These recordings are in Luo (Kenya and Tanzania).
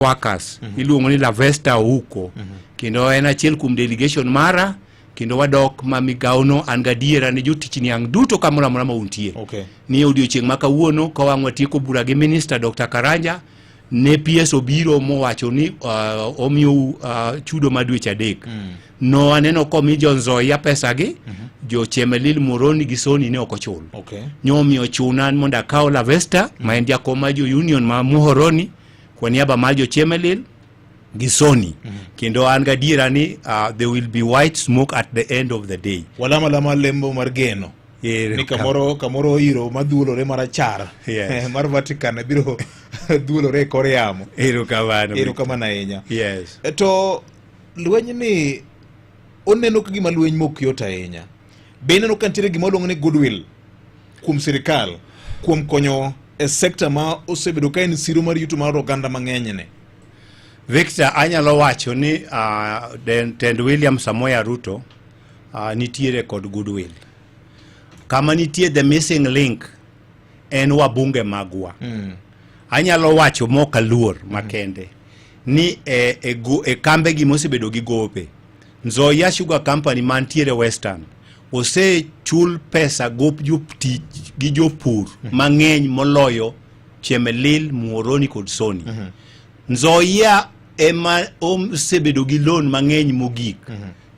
Workers iluongo ni Lavesta Ouko, kendo en achiel kuom delegation mara, kendo wadok ma migawono. An gadiera ni jotich niang' duto kamoro amora ma untie ni odiochieng' ma kawuono ka wang' watieko bura gi minister Dr. Karanja ne PS obiro mowacho ni omiyo chudo ma dweche 3. No aneno komi jo Nzoia pesa gi, jo Chemelil, Muhoroni gi Soni ne ok ochul. Nyomiyo chuna mondo akaw Lavesta ma en jakom mar jo union ma Muhoroni kwa niaba mar jo Chemelil gi Soni, kendo an gadiera ni there will be white smoke at the end of the day. Walama lama lembo mar geno ni kamoro iro madhuolore marachar mar Vatican biro dhuolore e kor yamo. Erokamano. Erokamano ahinya. Yes. To lweny ni oneno ka gima lweny mok yot ahinya. Be ineno ka nitiere gima waluongo ni goodwill kuom sirikal kuom konyo e sekta ma osebedo ka en siro mar yuto mar oganda mang'eny ne? Victor, anyalo wacho ni tend William Samoei Ruto nitiere kod goodwill. Kama nitie the missing link en wabunge magwa. Anyalo wacho mok aluor makende ni e kambegi mosebedo gi gope, Nzoia Sugar Company mantiere Western osechul pesa gop jotich gi jopur mang'eny moloyo Chemelil, Muhoroni kod Soni. Nzoia ema osebedo gi loan mang'eny mogik.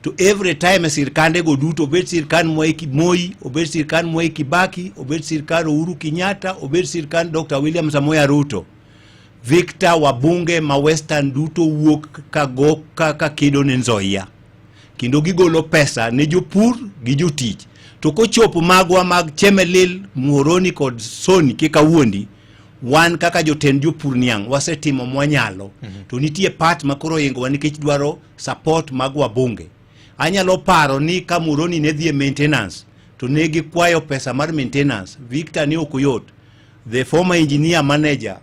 To every time e sirkande go duto, obed sirkand Moi, obed sirkand Mwai Kibaki, obed sirkand Uhuru Kenyatta, obed sirkand Dr. William Samoei Ruto, Victor, wabunge ma Western duto wuok ka go ka kedo ne Nzoia kendo gigolo pesa ne jopur gi jotich. To kochopo magwa mag Chemelil, Muhoroni kod Soni, kik awuondi, wan kaka jotend jopur niang' wasetimo mwanyalo. To nitie part ma koro oingowa nikech dwaro support mag wabunge. Anyalo paro ni ka Muhoroni ne dhi e maintenance to ne gikwayo pesa mar maintenance, Victor, ne ok oyot. The former engineer manager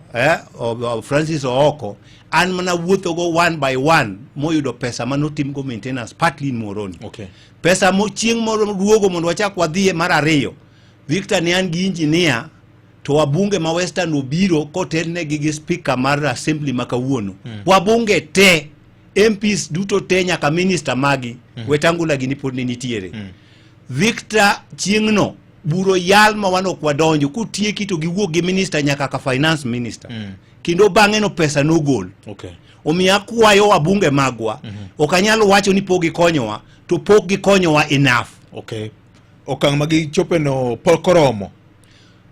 of Francis Ooko, an mana wuothogo one by one moyudo pesa manotimgo maintenance partly in Muhoroni. Pesa mo chieng' moro duogo mondo wachak wadhiye mar ariyo, Victor, ne an gi engineer to wabunge ma Western obiro kotelnegi gi speaker mar assembly ma kawuono. Wabunge te, MPs duto te, nyaka minister magi, Wetangula gini pod ne nitiere. Victor, chieng'no buro yal ma wan ok wadonjo kotieki to giwuok gi minister nyaka ka finance minister, kendo bang'e no pesa nogol. Omiyo akwayo wabunge magwa, ok anyal wacho ni pok gikonyowa, to pok gikonyowa enough. Okay. Okang' ma gichopeno pok oromo.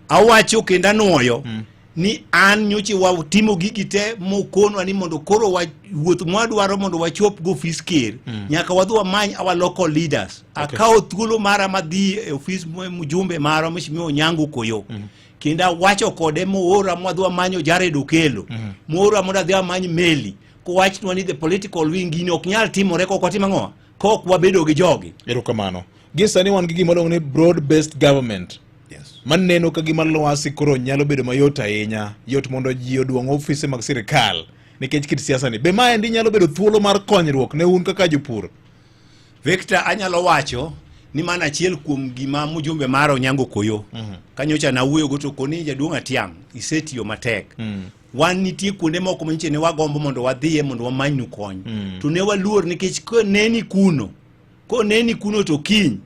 Awacho kendo anuoyo ni an nyocha watimo gigi te mokonwa ni mondo koro wa wuoth mwadwaro mondo wachop go ofis ker, nyaka wadhi wamany our local leaders. Akawo thuolo mara madhi e ofis mjumbe marwa, Mheshimiwa Onyango Koyo, kendo awacho kode moora mwadhi wamanyo Jared Okelo, moora mondo adhi amany meli kowachnwa ni the political wing gini ok nyal timore kok watimo ang'o, kok wabedo gi jogi. Erokamano. Gie sani wan gi gima iluongo ni broad based government maneno ka gima lwasi koro nyalo bedo mayot ahinya, yot mondo ji oduong' ofise mag sirikal nikech kit siasa ni. Be maendi nyalo bedo thuolo mar konyruok ne un kaka jopur? Victor, anyalo wacho ni mano achiel kuom gima mjumbe mar Onyango Koyo kanyocha nawuoyogo to koni jaduong' Atiang' isetiyo matek. Wan nitie kuonde moko manyiche ne wagombo mondo wadhiye mondo wamanynu kony, to ne waluor nikech koneni kuno to kiny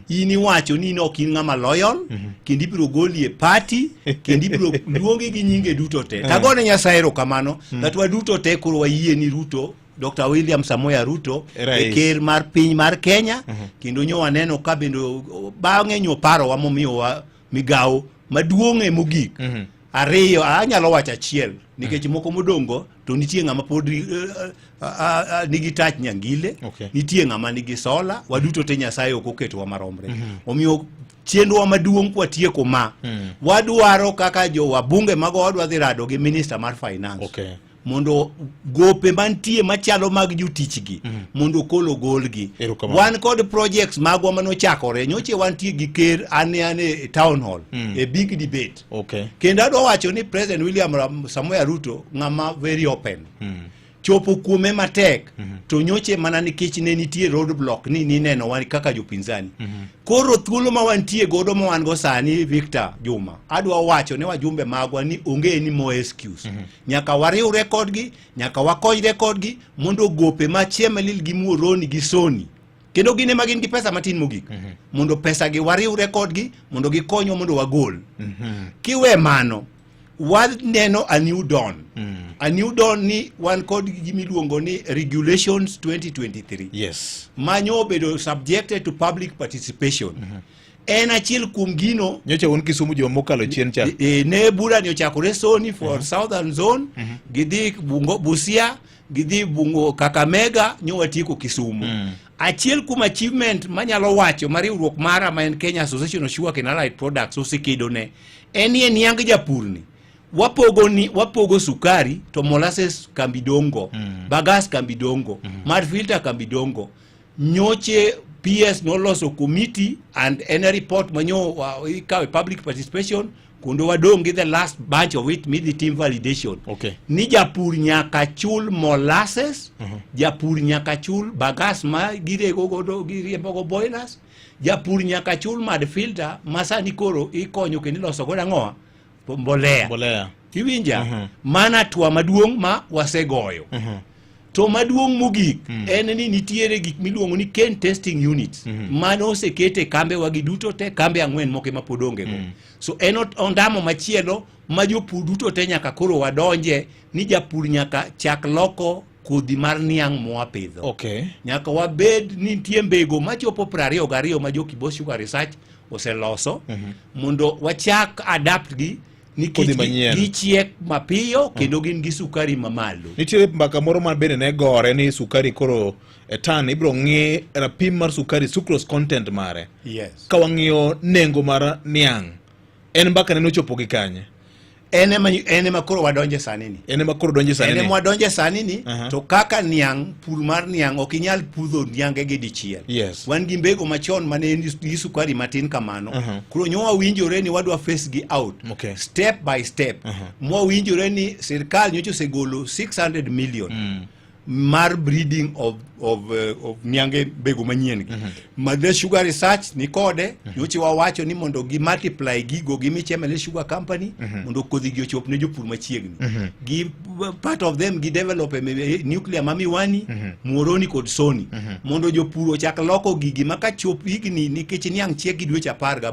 in iwacho ni in ok in ng'ama loyal, kendo ibiro goli e party, kendo ibiro luongi gi nyinge duto te. Tagone Nyasaye erokamano that waduto te koro wayie ni Ruto, Dr. William Samoei Ruto E rais. e ker mar piny mar Kenya, kendo nyo waneno ka bende bang'e nyo parowa momiyowa migawo maduong' e mogik ariyo. Anyalo wacho achiel nikech moko modongo to nitie ng'ama pod nigi tach nyangile, nitie ng'ama nigi sola. Waduto te Nyasaye ok oketowa maromre. Omiyo chenrowa maduong' kwatieko ma wadwaro kaka jo wabunge mago wadwa dhi rado gi minister mar finance mondo gope mantie machalo mag jotichgi mondo kolo golgi. Erokamano. Wan kod projects magwa manochakore nyoche wantie gi ker an e town hall e big debate, kendo adwa wacho ni President William Samoei Ruto ng'ama very open. Chopo kuome matek to nyoche mana nikech ne nitie road block ni nineno wan kaka jopinzani. Koro thuolo ma wantie godo ma wan go sani Victor Juma, adwa wacho ne wajumbe magwa ni onge any more excuse. Nyaka wariwre kodgi, nyaka wakonyre kodgi mondo gope ma Chemelil gi Muhoroni gi Soni kendo gin ema gin gi pesa matin mogik mondo pesa gi wariwre kodgi mondo gikonywa mondo wagol. Kiwe mano, waneno a new dawn. A new dawn ni wan kod gimiluongo ni regulations 2023 manyo obedo subjected to public participation. En achiel kuom gino Nyocha un Kisumu juma mokalo chien cha. Ne bura ni ochakore Soni for Southern Zone, gidhi Bungo, Busia, gidhi Bungo, Kakamega, nyo watieko Kisumu. Achiel kuom achievement manyalo wacho ma riwruok mara ma en Kenya Association of Sugarcane Allied Products osekedo ne en ni e niang japurni wapogo ni wapogo sukari to molasses kambi dongo, bagasse kambi dongo, mud filter kambi dongo. Nyoche PS noloso committee and en a report manyo ikawe public participation kundo wadong' gi the last bunch of it midhi tim validation ni japur nyaka chul molasses, japur nyaka chul bagasse ma girego godo giriembo go boilers, japur nyaka chul mud filter ma sani koro ikonyo kendo iloso godo ang'owa mbolea. Mbolea. Iwinja? Mana tua maduong' ma wasegoyo. To maduong' mogik en ni nitiere gik miluongo ni cane testing units mano osekete kambe wa gi duto te, kambe ang'wen moko ema pod onge go. So en ondamo machielo ma jopur duto te nyaka koro wadonje ni japur nyaka chak loko kodhi mar niang' mwapidho. Nyaka wabed ni nitie mbego machopo 22 ma jo Kibos Sugar Research oseloso mondo wachak adapt gi nikech Kodhi manyien. gichiek mapiyo kendo gin gi sukari mamalo. Nitiere mbaka moro ma bende ne gore ni sukari koro e tan ibiro ng'i rapim mar sukari, sucrose content mare. Ka wang'iyo nengo mar niang', en mbaka ne nochopo gi kanye? En ema koro wadonje sani ni. En ema koro donje sani En ni. ema wadonje sani ni to kaka niang', pur mar niang' ok inyal pudho niange gi dichiel. Wan gi mbego machon mane nigi sukari matin kamano. Koro nyo wawinjore ni wadwa phase gi out step by step. Mwawinjore ni sirkal nyocha osegolo 600 million mar breeding of niange mbegu manyien gi. Ma the Sugar Research ni kode, nyocha wawacho ni mondo gi multiply gigo gi Michemele Sugar Company mondo kodhi gi ochop ne jopur machiegni. Gi part of them gi develop e nuclear ma Miwani, Muhoroni kod Soni mondo jopur ochak loko gigi ma kachop higni, nikech niang' chiek gi dweche apar ga,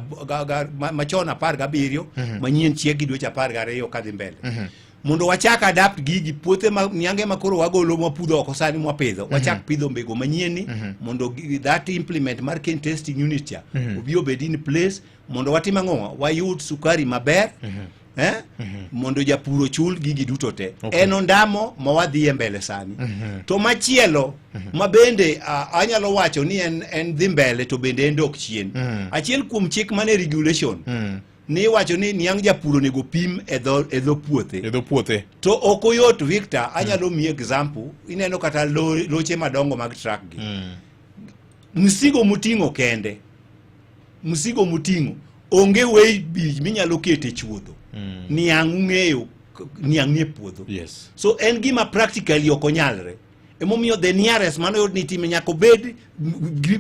machon 17, manyien chiek gi dweche 12 kadhi mbele. Mondo wachak adapt gigi puothe ma niange ma koro wagolo mwapudho oko sani mwapidho, wachak pidho mbego manyien ni mondo that implement mar cane testing unit cha obi obed in place mondo watim ang'o, wayud sukari maber, mondo japur ochul gigi duto te. En ondamo ma wadhiye mbele sani. To machielo ma bende anyalo wacho ni en dhi mbele to bende en dok chien. Achiel kuom chik mane regulation ni wacho ni niang' japur onego pim e dho puothe. E dho puothe. To ok oyot, Victor, anyalo miyi example. Ineno kata loche madongo mag truck gi, msigo moting'o kende, msigo moting'o onge weigh bridge minyalo kete chuodho. Niang' ung'eyo niang' nie puodho. So en gima practically ok onyalre. Emomiyo the nearest mano yud ni time nyaka obed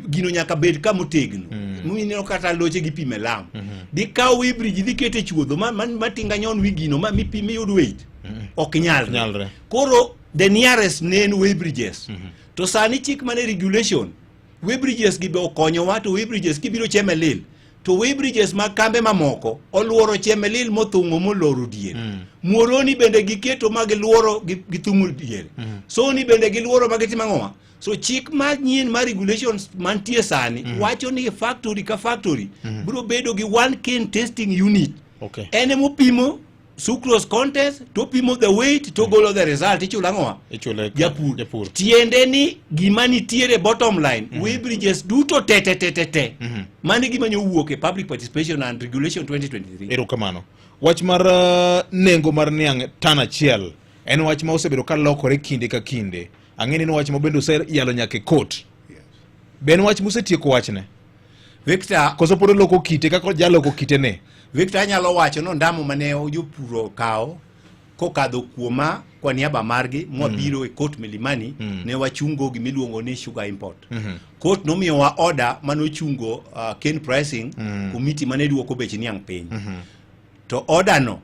gino nyaka bed kama otegno. Mineno kata loche gi pime lam. Dikaw weigh bridge idhi kete chuodho ma tinga nyon wi gino ma mipim miyud weight. Ok nyalre. Nyalre. Koro the nearest ne en weigh bridges. To sani chik mane regulation, weigh bridges gi be okonyowa, to weigh bridges kibiro Chemelil to weigh bridges mag kambe mamoko oluoro Chemelil mothung'o moloro diere. Muhoroni bende giketo ma giluoro githung'o diere. Soni bende giluoro ma gitimo ang'owa. So chik manyien mar regulations mantie sani wacho ni factory ka factory biro bedo gi one cane testing unit. En emopimo sucrose content, to pimo the weight, to golo the result, ichulo ang'owa? Ichule Japur. Japur. Tiende ni gima nitiere bottom line, weigh bridges duto te te te te te. Mano e gima nyowuok e public participation and regulation 2023. Erokamano. Wach mar nengo mar niang' tan achiel en wach ma osebedo ka lokore kinde ka kinde. Ang'e ni en wach ma bende oseyalo nyaka e court. Be en wach mosetieko wachne? Victor, Koso pod oloko kite kaka jaloko kite ne? Victor, anyalo wacho ni ondamo mane jopur okawo Kokadho kuoma kwa niaba margi mwabiro e court Milimani ne wachungo gimiluongo ni sugar import. Court nomiyowa order manochungo cane pricing committee mane duoko bech niang' piny. To order no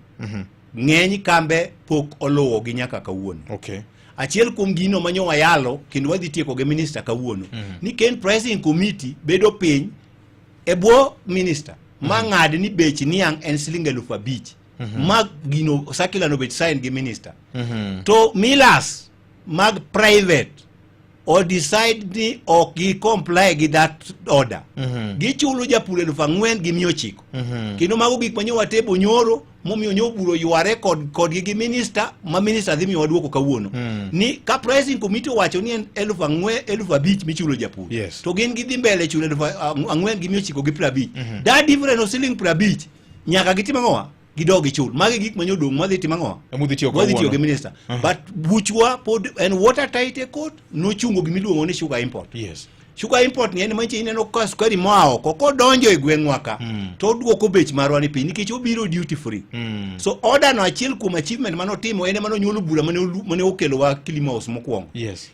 ng'eny kambe pok oluwo gi nyaka kawuono. Achiel kuom gino manyo wayalo kendo wadhi tieko gi minister kawuono ni cane pricing committee bedo piny e bwo minister ma ng'ad ni bech niang' en siling 5,000 ma gino circular no bet sign gi minister. To millers mag private o decide ni ok gi comply gi that order. Gichulo japur 4,900. Kendo mago gik manyo watebo nyoro momiyo nyo buro yware kod kodgi gi minister ma minister dhi miyowa duoko kawuono ni ka pricing committee owacho ni en 4,000 5,000 michulo japur to gin gidhi mbele chulo 4,950. That difference of siling 50 nyaka gitim ang'owa? Gidog gichul. Magi gik manyo dong' mwadhi timo ang'owa? Emudhi tiyo Wadhi tiyo gi kawuono. minister. But buchwa pod en watertight e court nochungo gimiluongo ni sugar import. Sugar import ni en manche ineno ka sukari moa oko kodonjo e gweng'wa ka to oduoko bech marwa ni piny nikech obiro duty free. So order no achiel kuom achievement manotimo en ema nonyuolo bura mane mane okelowa Kilimo House mokwongo.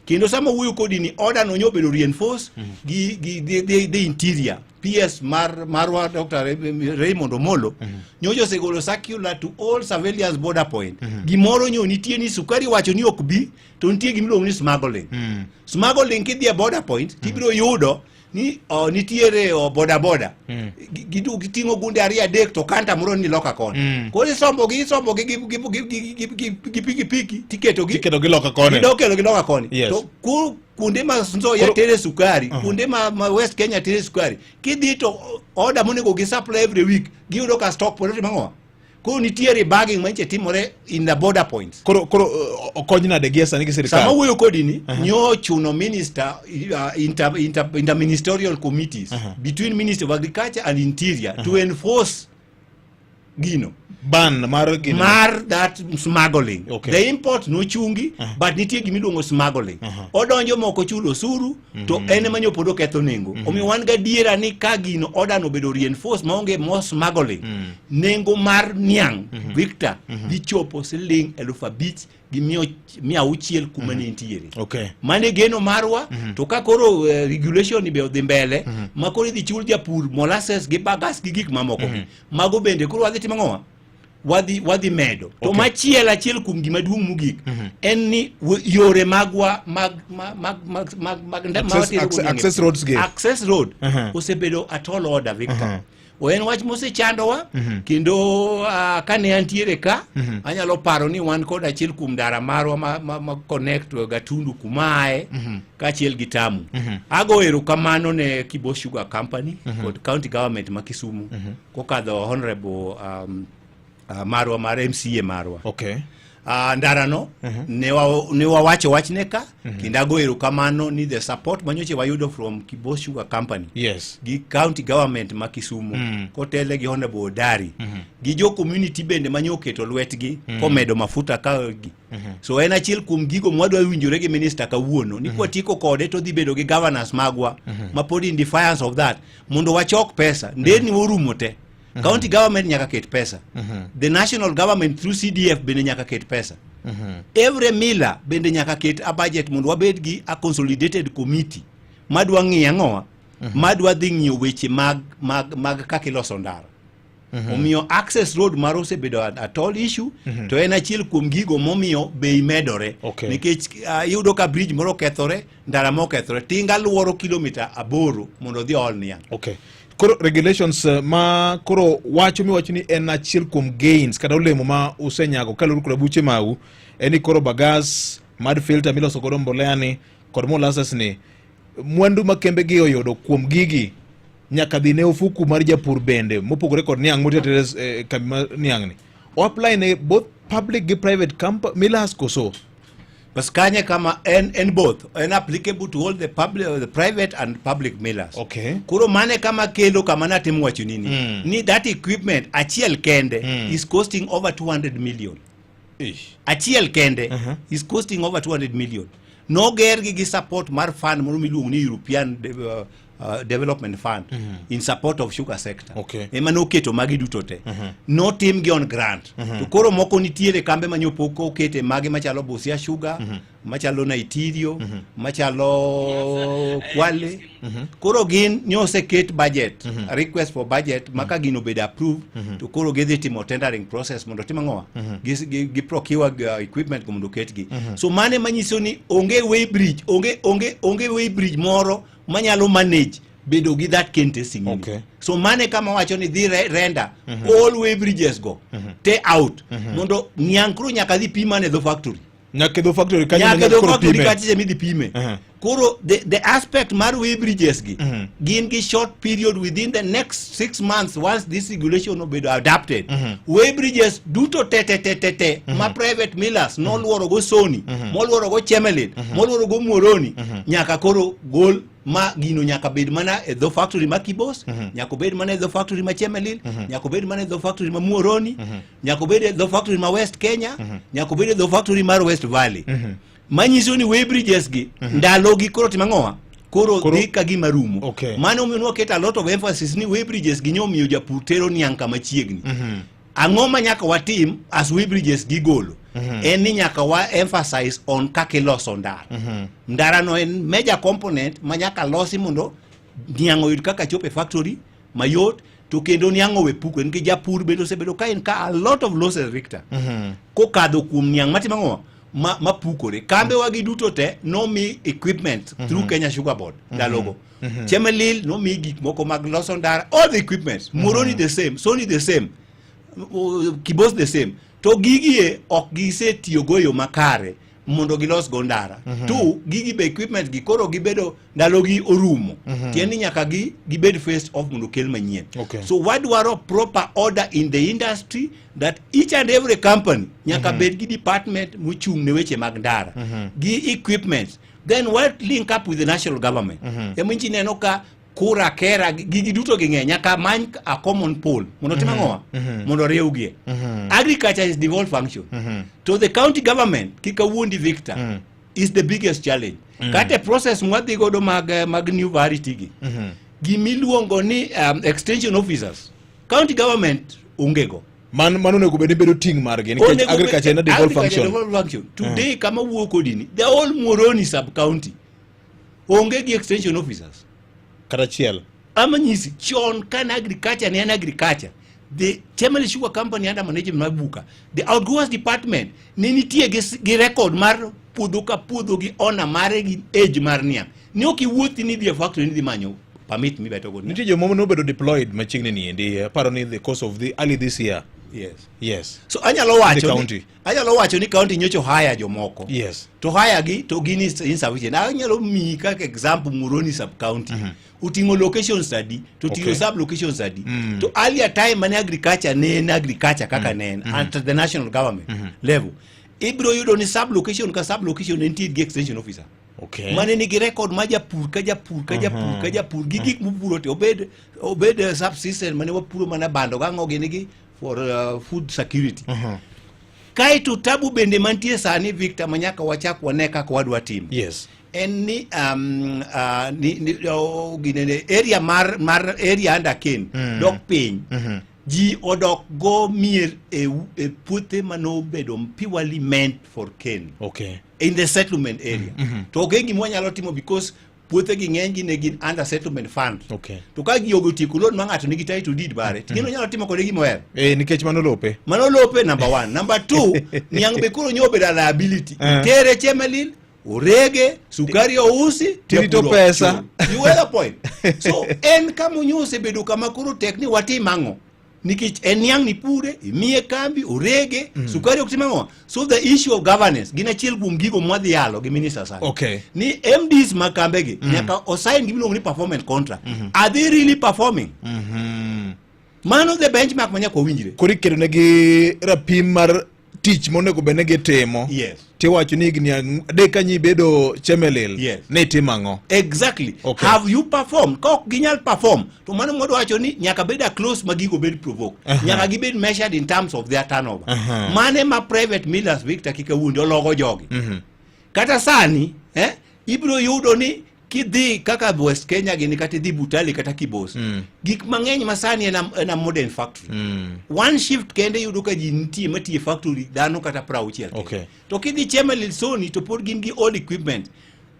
Kendo sama wuoyo kodi ni order no nyobedo reinforce gi the interior PS marwa Dr. Raymond Omolo nyocha osegolo circular to all surveillance border point. Gimoro nyo nitie ni sukari wacho ni ok bi to nitie gimiluongo ni smuggling. Smuggling kidhi e border point tibiro yudo ni nitiere boda boda giting'o gunde ariyo adek to kanta moro ni loka koni. Koro isombo gi gi pikipiki tiketo gi Tiketo gi loka koni. Gidok kelo gi loka koni. Yes. To kuonde ma Nzoia tere sukari, kuonde ma West Kenya tere sukari, kidhi to order monego gi supply every week, giyudo ka stock pod otimo ang'o? Koro nitie rebagging manyiche timore in the border points. Koro okony nade gie sani gi sirikal? Sama wuoyo kodi ni, nyo chuno minister interministerial committees between Ministry of Agriculture and Interior to enforce gino. Ban mar gino. Mar that smuggling. Okay. The import nochungi, but nitie gimiluongo smuggling. Odonjo moko chulo osuru, to en ema nyo pod oketho nengo. Omiyo wan gadiera ni ka gino order no obedo reinforced maonge more smuggling, nengo mar niang' Victor dhi chopo siling 5,600 kuma ne nitiere. Okay. Mano e geno marwa. To ka koro regulation ni be odhi mbele ma koro idhi chul japur molasses gi bagasse gi gik mamoko gi. Mago bende koro wadhi timo ang'owa? Wadhi medo. To machielo achiel kuom gima duong' mogik en ni yore magwa mag mag mag mag mag mag nda- ma Access, watero go niang' e access roads gi. Access road osebedo a tall order, Victor. O en wach mosechandowa kendo kane antiere ka anyalo paro ni wan kod achiel kuom ndara marwa ma connect Gatundu kumae kaachiel gi Tamu. Ago erokamano ne Kibos Sugar Company kod county government ma Kisumu kokadho honorable marwa mar MCA marwa. Okay. Ndarano ne wawacho wachne ka kendo ago erokamano ni the support manyocha wayudo from Kibos Sugar Company gi county government ma Kisumu kotele gi honorable Odari gi jo community bende manyo oketo lwetgi komedo mafuta ka gi. So en achiel kuom gigo mwadwa winjore gi minister kawuono ni kwatieko kode to dhi bedo gi governors magwa ma pod in defiance of that mondo wachok pesa nderni orumo te. County government nyaka ket pesa. The national government through CDF bende nyaka ket pesa. Every miller bende nyaka ket a budget mondo wabed gi a consolidated committee madwa ng'iyo ang'owa madwa dhi ng'iyo weche mag kaka iloso ndara. Omiyo access road mar osebedo a tall issue to en achiel kuom gigo momiyo bei medore. Okay. Nikech iyudo ka bridge moro okethore, ndara moro okethore, tinga luoro kilomita 8 mondo odhi ool niang'. Okay. Koro regulations ma koro wacho miwacho ni en achiel kuom gains kata olemo ma usenyago kaluwore kod buche mau en ni koro bagasse, mud filter miloso godo mbolea ni kod molasses ni mwandu ma kembe gi oyudo kuom gigi nyaka dhi ne ofuku mar japur bende mopogore kod niang' motiyo e kambi mar niang' ni o apply ne both public gi private company millers koso? Bas kanye kama en both en applicable to all the public, the private and public millers. Okay. Koro mane kama kelo kama natimo wacho nini ni that equipment achiel kende is costing over 200 million. Ish. Achiel kende is costing over 200 million. Noger gi support mar fund moro miluongo ni European Development Fund in support of sugar sector. Ema noketo magi duto te. Notimgi on grant. To koro moko nitiere kambe manyopok okete magi machalo Busia Sugar, machalo Naitirio, machalo Kwale. Koro gin nyoseket budget, request for budget, maka gino obedo approved, to koro gidhi timo tendering process mondo tim ang'owa? Gi procure equipment go mondo oketgi. So mane manyiso ni onge weigh bridge, onge weigh bridge moro manyalo manage bedo gi that cane testing unit. So mane kama wacho ni dhi render all weigh bridges go te out mondo niang' koro nyaka dhi pima ne dho factory. Nyaka e dho factory kanyo nyaka nyaka dho koro factory pime. kacha midhi pime. Koro the aspect mar weigh bridges gi gin gi short period within the next 6 months once this regulation obedo adapted. Weigh bridges duto te te te te te ma private millers noluoro go Sony, moluoro go Chemelil, moluoro go Muhoroni, nyaka koro gol ma gino nyaka bed mana e dho factory ma Kibos, nyaka obed mana e dho factory ma Chemelil, nyaka obed mana e dho factory ma Muhoroni, nyaka obed e dho factory ma West Kenya, nyaka obed e dho factory mar West Valley. Manyiso ni weigh bridges gi ndalo gi koro timo ang'owa? Koro dhi ka gima rumo. Mano omiyo nwaketo a lot of emphasis ni weigh bridges gi nyomiyo japur tero niang' kama chiegni. Ang'o ma nyaka watim as weigh bridges gigolo? En ni nyaka wa emphasize on kaka iloso ndara. Ndara no en major component ma nyaka losi mondo niang' oyud kaka chopo e factory mayot, to kendo niang' owe puko nikech japur bende osebedo ka en ka a lot of losses, Victor, kokadho kuom niang' matimo ang'o ma pukore. Kambe wa gi duto te nomi equipment through Kenya Sugar Board ndalogo. Chemelil nomi gik moko mag loso ndara, all the equipment. Muhoroni the same, Sony the same, Kibos the same. To gigi e ok gisetiyogo e yo makare mondo gilos go ndara. To gigi be equipment gi koro gibedo ndalogi orumo. Tiende ni nyaka gi gibed phased off mondo okel manyien. So wadwaro proper order in the industry that each and every company nyaka bed gi department mochung' ne weche mag ndara gi equipment. Then what link up with the national government. Ema neno ka kura kera gigi duto ging'eny nyaka many a common pool mondo tim ang'owa mondo riwgie. Agriculture is devolved function to the county government. Kik awuondi, Victor, is the biggest challenge. Kata e process mwadhi godo mag new variety gi, gimiluongo ni extension officers, county government onge go. Man mano onego bed ni bedo ting' margi nikech Onego agriculture en a devolved agriculture function. Devolved function. Today kama wuo kodi ni, the whole Muhoroni sub county onge gi extension officers. Kata achiel. Ama nyisi chon kan agriculture ne en agriculture, the Chemelil Sugar Company under management mar Buka, the outgrowers department ne nitie gi record mar puodho ka puodho gi owner mare gi age mar niang'. Ne ok iwuothi ni dhi e factory ni dhi manyo permit mibeto go niang'. Nitie joma nobedo deployed machiegni ni endi, aparo ni the course of the early this year. So anyalo wacho The ni, county. anyalo wacho ni county nyocha hire jomoko. To hire gi to gin insufficient. Anyalo miyi kaka example Muhoroni sub county. Oting'o locations adi to oting'o sub locations adi? To earlier time mane agriculture ne en agriculture kaka ne en at the national government level, ibiro yudo ni sub location ka sub location ne nitie gi extension officer mane nigi record ma japur ka japur ka japur ka japur gi gik mopuro te obed subsistence mane wapuro mana bando gang'o gini gi for food security. Kaeto tabu bende mantie sani, Victor, ma nyaka wachak wane kaka wadwa timo en ni ni oh, ginene area mar area under cane dok piny. Ji odok go mier e puothe manobedo purely meant for cane in the settlement area. To ok en gima wanyalo timo because puothe gi ng'eny gi ne gin under settlement fund. To ka giogo otieko loan ma ng'ato nigi title deed mare, to gino nyalo timo kode gima ohero. Eh, nikech mano lope. Mano lope number one. Number two, niang' be koro nyo obedo a liability. Itere Chemelil, orege, sukari ousi, Tirito japur ok pesa. chul. You get the point. So en kama onyo osebedo kama koro tek ni watim ang'o. Nikech en niang' ni pure, imiye kambi, orege, sukari ok tim ang'o. So the issue of governance gin achiel kuom gigo mwadhi yalo gi minister sani. Ni MDs mag kambegi nyaka osign gimiluongo ni performance contract. Are they really performing? Mano the benchmark ma nyaka wawinjre. Koro iketo negi rapim mar tich monego bed ni gitimo. Tiwacho ni higni 3 ka nyi bedo Chemelil. Ne itimo ang'o? Exactly. Have you performed? Ka ok ginyal perform, to mano mwadwa wacho ni nyaka bed a close ma gigo bed provoked. Nyaka gibed measured in terms of their turnover. Mane ma private millers, Victor, kik awuondi, ologo jogi. Kata sani, ibiro yudo ni Kidhi kaka West Kenya gini kata idhi Butali kata Kibos. Gik mang'eny masani en a modern factory. One shift kende yudo ka ji nitie matiyo e factory dhano kata 60 kende. To kidhi Chemelil Soni to pod gin gi old equipment.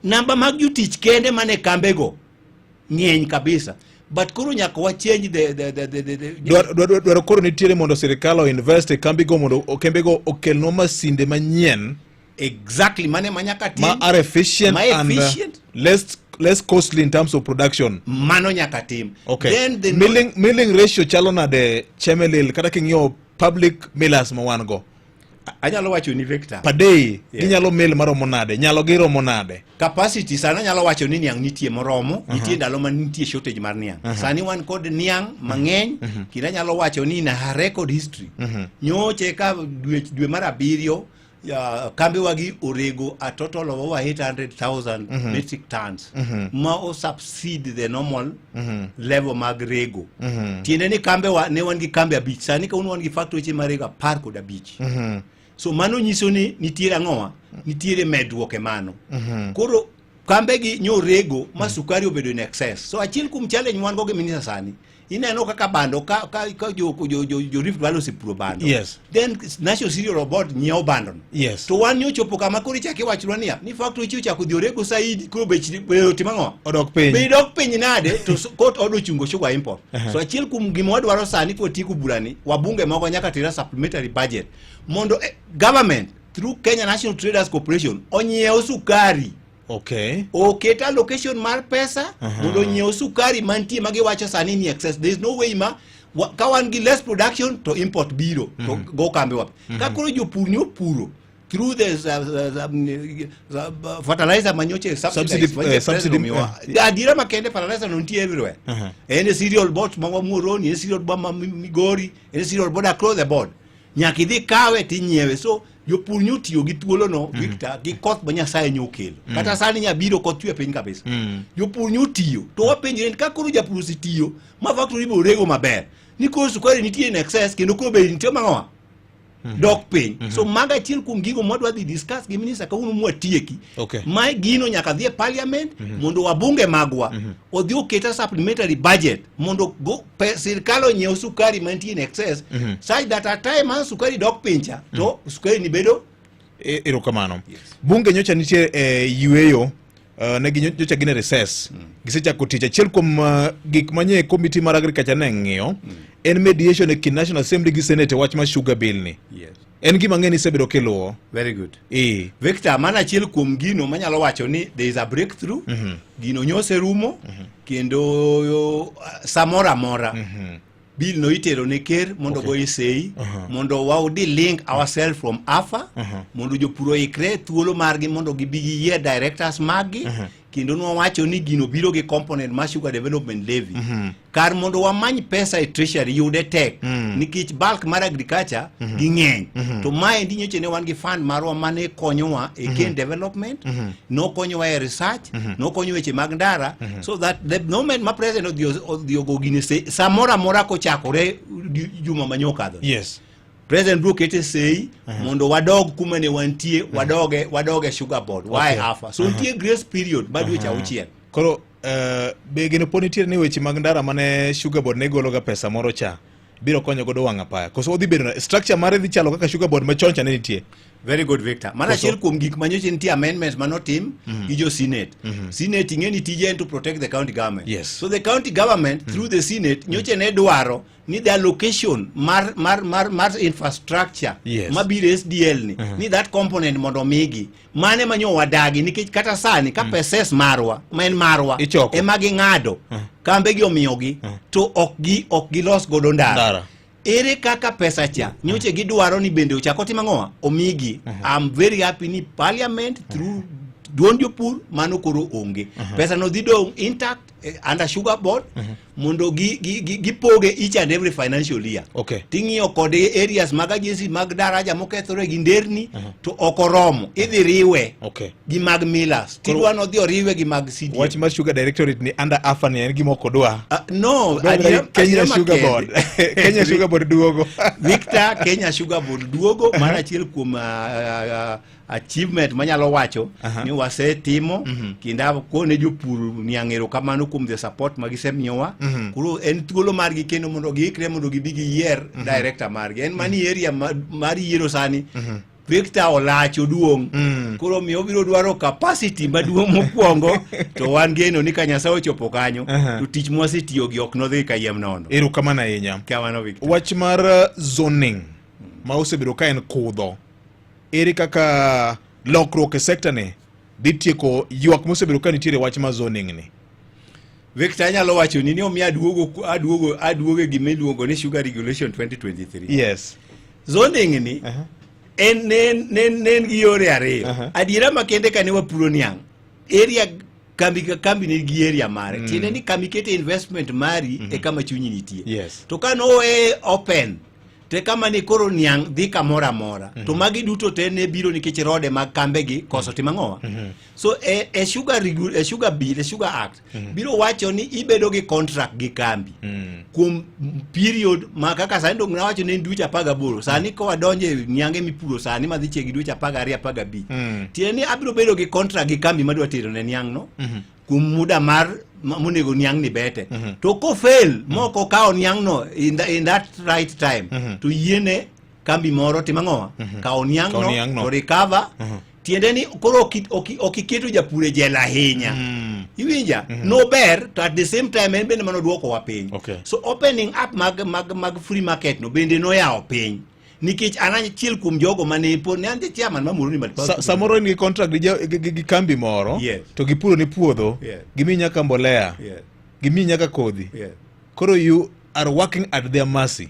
Namba mag jotich kende mane kambego ng'eny kabisa. But koro nyaka wa change the Dwaro koro nitiere mondo sirikal o invest e kambigo mondo kembego okelnwa masinde manyien. Exactly, mane ma nyaka tim. Ma are efficient, ma efficient. And less costly in terms of production. Mano nyaka tim. Okay. Then the milling ratio chalo nade Chemelil kata king'iyo public millers ma wan go? Anyalo wacho ni Victor. Per day, ginyalo mill maromo nade? Nyalo giromo nade? Capacity sana anyalo wacho ni niang' nitie moromo, nitie ndalo ma nitie shortage mar niang'. Sani wan kod niang' mang'eny, kendo anyalo wacho ni in a record history. Nyoche ka dwe mar 7 kambe wagi orego a total of over 800,000 metric tons ma o subside the normal level mag rego. Tiende ni kambe wa ne wan gi kambe 5, sani kawuono wan gi factory mar rego 15. So mano nyiso ni nitiere ang'owa, nitiere medruok e mano. Koro kambe gi nyo rego ma sukari obedo in excess. So achiel kuom challenge wan go gi minister sani, ineno kaka bando ka jo Rift Valley osepuro bando. Then National Cereal Board nyiewo bando no. To wan nyochopo kama koro ichako iwachonwa niya, ni factory chi ochako dhi orego saidi, koro bech be otimo ang'o? Odok piny. Be dok piny nade to court order ochungo sugar import. So achiel kuom gima wadwaro sani kwatieko burani, wabunge moko nyaka tera supplementary budget mondo government through Kenya National Traders Corporation onyiew sukari. Oket allocation mar pesa mondo onyiew sukari mantie ma giwacho sani ni excess. There is no way ma ka wan gi less production to import biro to go kambe wa. Ka koro jopur ni opuro through the fertilizer manyoche subsidy, subsidy, subsidy, miwa. Adiera makende fertilizer no nitie everywhere. En e cereal board ma Muhoroni, en cereal board ma Migori, en cereal board across the board. Nyaka idhi kawe tinyiewe. So jopur nyotiyo gi thuolono Victor, gi koth ma Nyasaye nyokelo. Kata sani nyabiro koth chwe piny kabisa. Jopur nyotiyo. To wapenjre ni ka koro japur osetiyo ma factory bo rego maber. Ni koro sukari nitie in excess kendo koro be nitie mang'owa. Dok piny. So mago achiel kuom gigo mwadwa dhi discuss gi minister kawuono mwatieki. Mae gino nyaka dhi e parliament mondo wabunge magwa odhi oket a supplementary budget mondo sirkal onyiew sukari mantie in excess such that at time ma sukari dok piny cha to sukari ni bedo Erokamano. Bunge nyocha nitie e yueyo, ne gi nyocha gin e recess. Gisechako tich. Achiel kuom gik manye committee mar agriculture ne ng'iyo en mediation e kind National Assembly gi Senate e wach mar sugar bill ni. En gima ng'e ni isebedo kiluwo. Very good. Victor, mano achiel kuom gino manyalo wacho ni there is a breakthrough. Gino nyoserumo kendo samoro amora bill no itero ne ker mondo goye sei mondo wa de-link ourselves from AFA mondo jopur oikre thuolo margi mondo gibi giyier directors maggi kendo nwawacho ni gino biro gi component mar sugar development levy. Kar mondo wamany pesa e treasury yude tek nikech bulk mar agriculture ging'eny. To maendi nyocha ne wan gi fund marwa mane konyowa e cane development, nokonyowa e research, nokonyo weche mag ndara, so that the moment ma president odhi ogo gini samoro amora kochakore juma manyokadho. President biro kete sei mondo wadog kuma ne wantie, wadoge sugar board, wae AFA. So nitie grace period mar dweche 6. Koro be geno pod nitiere ni weche mag ndara mane sugar board ne gologa pesa moro cha biro konyo godo wang' apaya? Koso odhi bedo structure mare dhi chalo kaka sugar board machon cha ne nitie? Very good, Victor. Mano achiel kuom gik manyocha nitie amendments manotim gi jo Senate. Senate ing'e ni tije en to protect the county government. So the county government through the Senate nyocha ne dwaro ni the allocation mar infrastructure mabiro SDL ni that component mondo omigi. Mane manyo wadagi nikech kata sani ka peses marwa ma en marwa ema ging'ado kambe gi omiyogi to ok gilos godo ndara. Ere kaka pesa cha nyoche gidwaro ni bende ochak otim ang'owa omigi. I'm very happy ni parliament through duond jopur mano koro onge. Pesa no dhi dong' intact under sugar board mondo gipoge each and every financial year. Ting'iyo kod areas mag agency mag daraja mokethore gi nderni to ok oromo. Idhi riwe gi mag millers. Tidwa no dhi oriwe gi mag CDM. Wach mar sugar directorate ni under AFA ni en gima ok odwa. No, Kenya Sugar Board. Kenya Sugar Board duogo. Victor, Kenya Sugar Board duogo. Mano achiel kuom achievement manyalo wacho ni wasetimo kendo akone jopur niang' erokamano kuom the support ma gisemiyowa. Koro en thuolo margi kendo mondo giikre mondo gibi giyier director margi. En mani area mar yiero sani. Victor olach oduong'. Koro miyo obiro dwaro capacity maduong' mokwongo to wan geno ni ka Nyasaye ochopo kanyo to tich mwasetiyo gi ok nodhi kayiem nono. Erokamano ahinya. Kamano Victor. Wach mar zoning ma osebedo ka en kudho, ere kaka lokruok e sekta ni dhi tieko ywak mosebedo ka nitiere wach mar zoning ni? Victor, anyalo wacho ni omiyo aduogo aduogo aduogo e gima iluongo ni Sugar Regulation 2023. Zoning ni en ne en gi yore ariyo. Adiera makende kane wapuro niang', area kambi ka kambi nigi area mare. Tiende ni kama ikete investment mari e kama chunyi nitie. To ka nowe open te kama ni koro niang' dhi kamoro amora. To magi duto te ne biro nikech rode mag kambegi koso timo ang'owa. So e sugar bill, e sugar act biro wacho ni ibedo gi contract gi kambi kuom period ma kaka sani dong nawacho ne en dweche 18 sani ka wadonjo e niange mipuro sani madhi chiegni dweche 12 15. Tiende ni abiro bedo gi contract gi kambi madwa tero ne niang' no kuom muda mar monego niang' ni bete. To kofail mok okawo niang' no in that right time to yiene kambi moro timo ang'owa? Kawo niang' Kawo no niang' no. to recover. Tiende ni koro ok iketo japur e jela ahinya. Iwinja? No ber to at the same time en bende mano duokowa piny. So opening up mag free market no bende noyawo piny. Nikech an achiel kuom jogo mane pod ne an chairman ma Muhoroni Multipurpose. Samoro in gi contract gi kambi moro to gipuro ni puodho, gimiyi nyaka mbolea, gimiyi nyaka kodhi. Koro you are working at their mercy.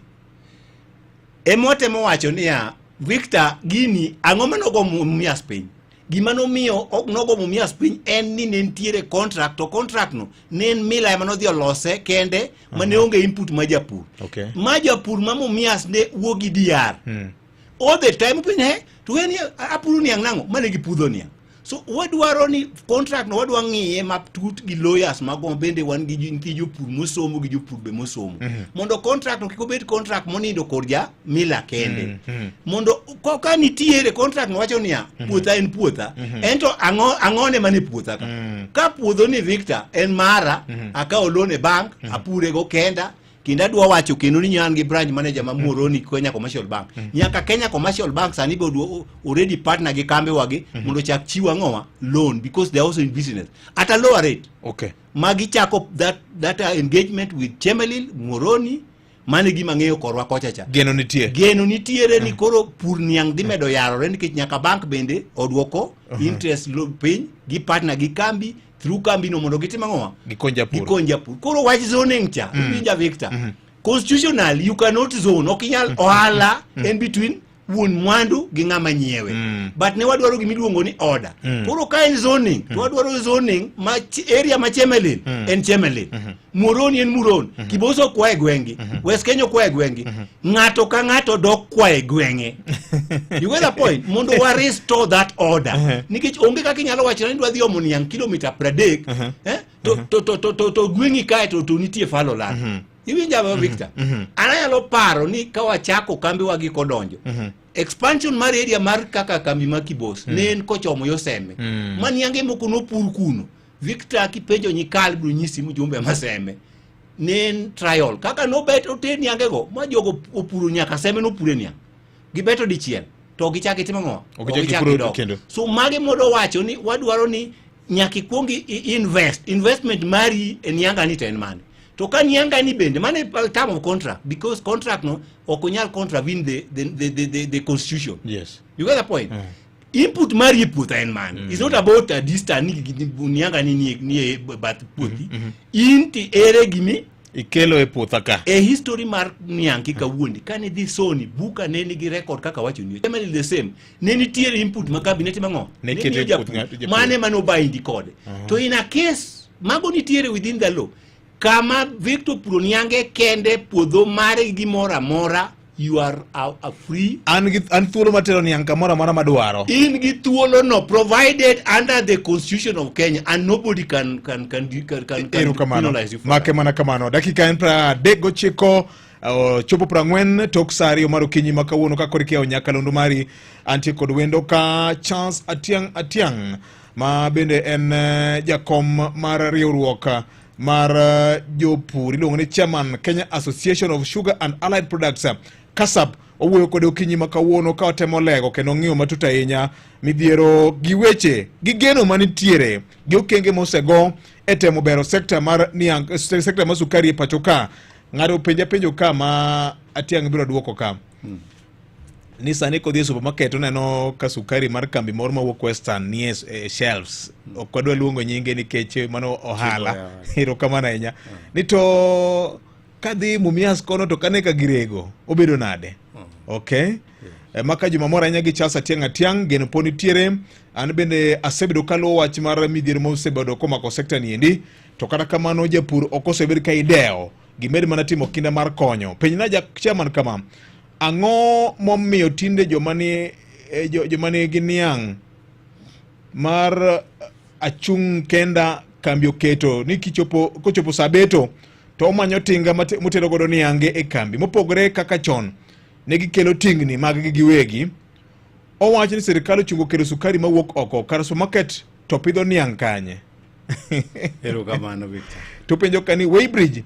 Ema watemo wacho niya, Victor, gini ang'o mane ogo Mumias piny? Gima nomiyo ok nogo Mumias piny en ni ne nitiere contract, to contract no ne en mila ema nodhi olose kende mane onge input ma japur. Ma japur ma Mumias ne wuok gi DR. All the time piny he, to en apuro niang' nang'o? Mane gipudho niang'. So wadwaro ni contract no wadwa ng'iye matut gi lawyers magwa bende wan gi nyithi jopur mosomo gi jopur be mosomo. Mondo contract no kik obed contract monindo kod ja mila kende. Mondo ka nitiere contract no wacho niya, puotha en puotha. En to ang'o ne mane puotha ka? Ka puodho ni Victor en mara, akawo loan e bank, apure go kenda. Kendo adwa wacho kendo ni an gi branch manager ma Muhoroni Kenya Commercial Bank. Nyaka Kenya Commercial Bank sani be already partner gi kambe wagi mondo chak chiwo ang'owa loan because they are also in business at a lower rate. Magi chako that engagement with Chemelil, Muhoroni, mane gima ng'eyo korwa kocha cha. Geno nitie. Geno nitiere ni koro pur niang' dhi medo yarore nikech nyaka bank bende oduoko interest piny gi partner gi kambi through kambi no mondo gitim ang'owa? Gikony japur. Gikony japur. Koro wach zoning cha, iwinja Victor. Constitutionally you cannot zone, ok inyal ohala en between wuon mwandu gi ng'ama nyiewe. But ne wadwaro gima iluongo ni order. Koro ka en zoning, to wadwaro zoning ma area ma Chemelil en Chemelil. Muhoroni en Muhoroni. Kiboso kwa e gweng'gi. West Kenya kwa e gweng'gi. Ng'ato ka ng'ato dok kwa e gweng'e. You get the point? Mondo wa restore that order. Nikech onge kaka inyalo wacho ni idwa dhi omo niang' kilomita 30, to gweng'i kae to nitie fallow land. Iwinja ba Victor? An anyalo paro ni ka wachako kambi wa gi kodonjo. Expansion mar area mar kaka kambi ma Kibos ne en kochomo yo Seme. Ma niange moko nopur kuno. Victor kipenjo nyikal biro nyisi mjumbe ma Seme. Ne en trial. Kaka nobet oter niange go ma jogo opuro nyaka Seme nopure niang'. Gibeto dichiel to gichak itimo ang'o? Ok gichak Gichak gipuro gidok. kendo. So mage modo wacho ni wadwaro ni nyaka ikuong invest. Investment mari e nianga ni to en mane? To ka nianga ni bende mane term of contract because contract no ok onyal contravene the constitution. You get the point? Input mari e puotha en mane? It's not about a distance ni nianga ni ni e bath puothi. In ti ere gimi ikelo e puotha ka. E history mar niang' kika wuondi kane dhi soni buka ne nigi record kaka wacho ni. Emily the same. Ne nitiere input ma kambi ne timo ang'o? Ne Ne keto miyo e japur. puoth ng'ato, japur. Mane mane obind kode. To in a case mago nitiere within the law. Kama Victor puro niange kende puodho mare gi gimoro amora, you are a free. An gi an thuolo matero niang' kamoro amora madwaro. In gi thuolo no provided under the constitution of Kenya and nobody can Erokamano. penalize you for Make that. mana kamano. Dakika en 39. Chopo 40 tok sa 2 mar okinyi ma kawuono ka koro ikiyawo nyakalondo mari. Antie kod wendo ka Charles Atiang' Atiang' ma bende en jakom mar riwruok mar jopur iluongo ni chairman Kenya Association of Sugar and Allied Products KASAP. Owuoyo kode okinyi ma kawuono ka otemo lego kendo ng'iyo matut ahinya midhiero gi weche gi geno manitiere gi okenge mosego e temo bero sekta mar niang', sekta mar sukari e pacho ka. Ng'ato penja penjo ka ma Atiang' biro duoko ka. Ni sani kodhi e supermarket oneno ka sukari mar kambi moro mawuok Western nie e shelves. Ok wadwa luongo nyinge nikech mano ohala. Erokamano ahinya. Ni to kadhi Mumias kono to kane ka girego obedo nade? Okay. Maka juma moro ahinya gi Charles Atiang' Atiang' geno po nitiere. An bende asebedo kaluwo wach mar midhiero mosebedo komako sekta ni endi. To kata kamano japur ok osebed ka idewo, gimed mana timo kinda mar konyo. Penjna ja chairman kama, ang'o momiyo tinde joma ni joma nigi niang' mar achung' kenda kambi oketo ni kichopo kochopo saa beto to omanyo tinga motero godo niange e kambi mopogore kaka chon ne gikelo tingni mag-gi giwegi. Owacho ni sirikal ochungo kelo sukari mawuok oko kar supermarket to pidho niang' kanye? Erokamano Victor. To penjo ka ni weighbridge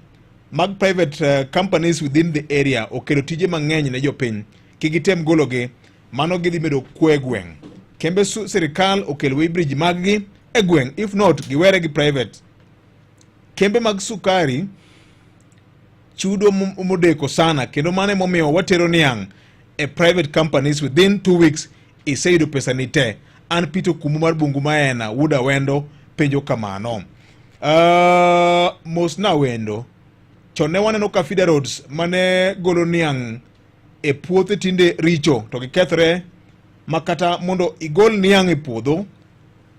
mag private companies within the area okelo tije mang'eny ne jopiny, kik gitem gologi, mano gidhi medo kwe gweng'. Kembe sirikal okel weighbridge mag-gi e gweng', if not giwere gi private. Kembe mag sukari chudo modeko sana kendo mano emomiyo watero niang' e private companies within 2 weeks iseyudo pesa ni te. An Peter Okumu mar Bungu Maena wuod Awendo penjo kamano. Mos na wendo. Chon ne waneno ka feeder roads mane golo niang' e puothe tinde richo to gikethre ma kata mondo igol niang' e puodho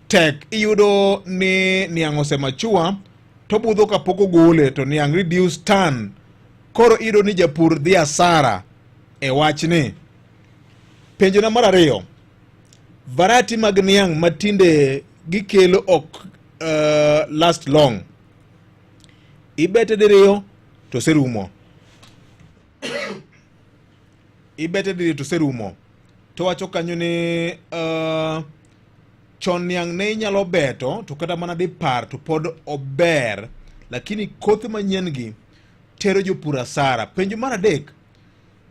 tek. Iyudo ni niang' osemachua to budho kapok ogole to niang' reduce ton. Koro iyudo ni japur dhi asara e wachni. Penjona mar ariyo, variety mag niang' matinde gikelo ok last long. Ibete diriyo to oserumo. Ibete diriyo to oserumo. To wacho kanyo ni chon niang' ne inyalo beto to kata mana dipar to pod ober, lakini kothe manyien gi tero jopur asara. Penjo mar adek,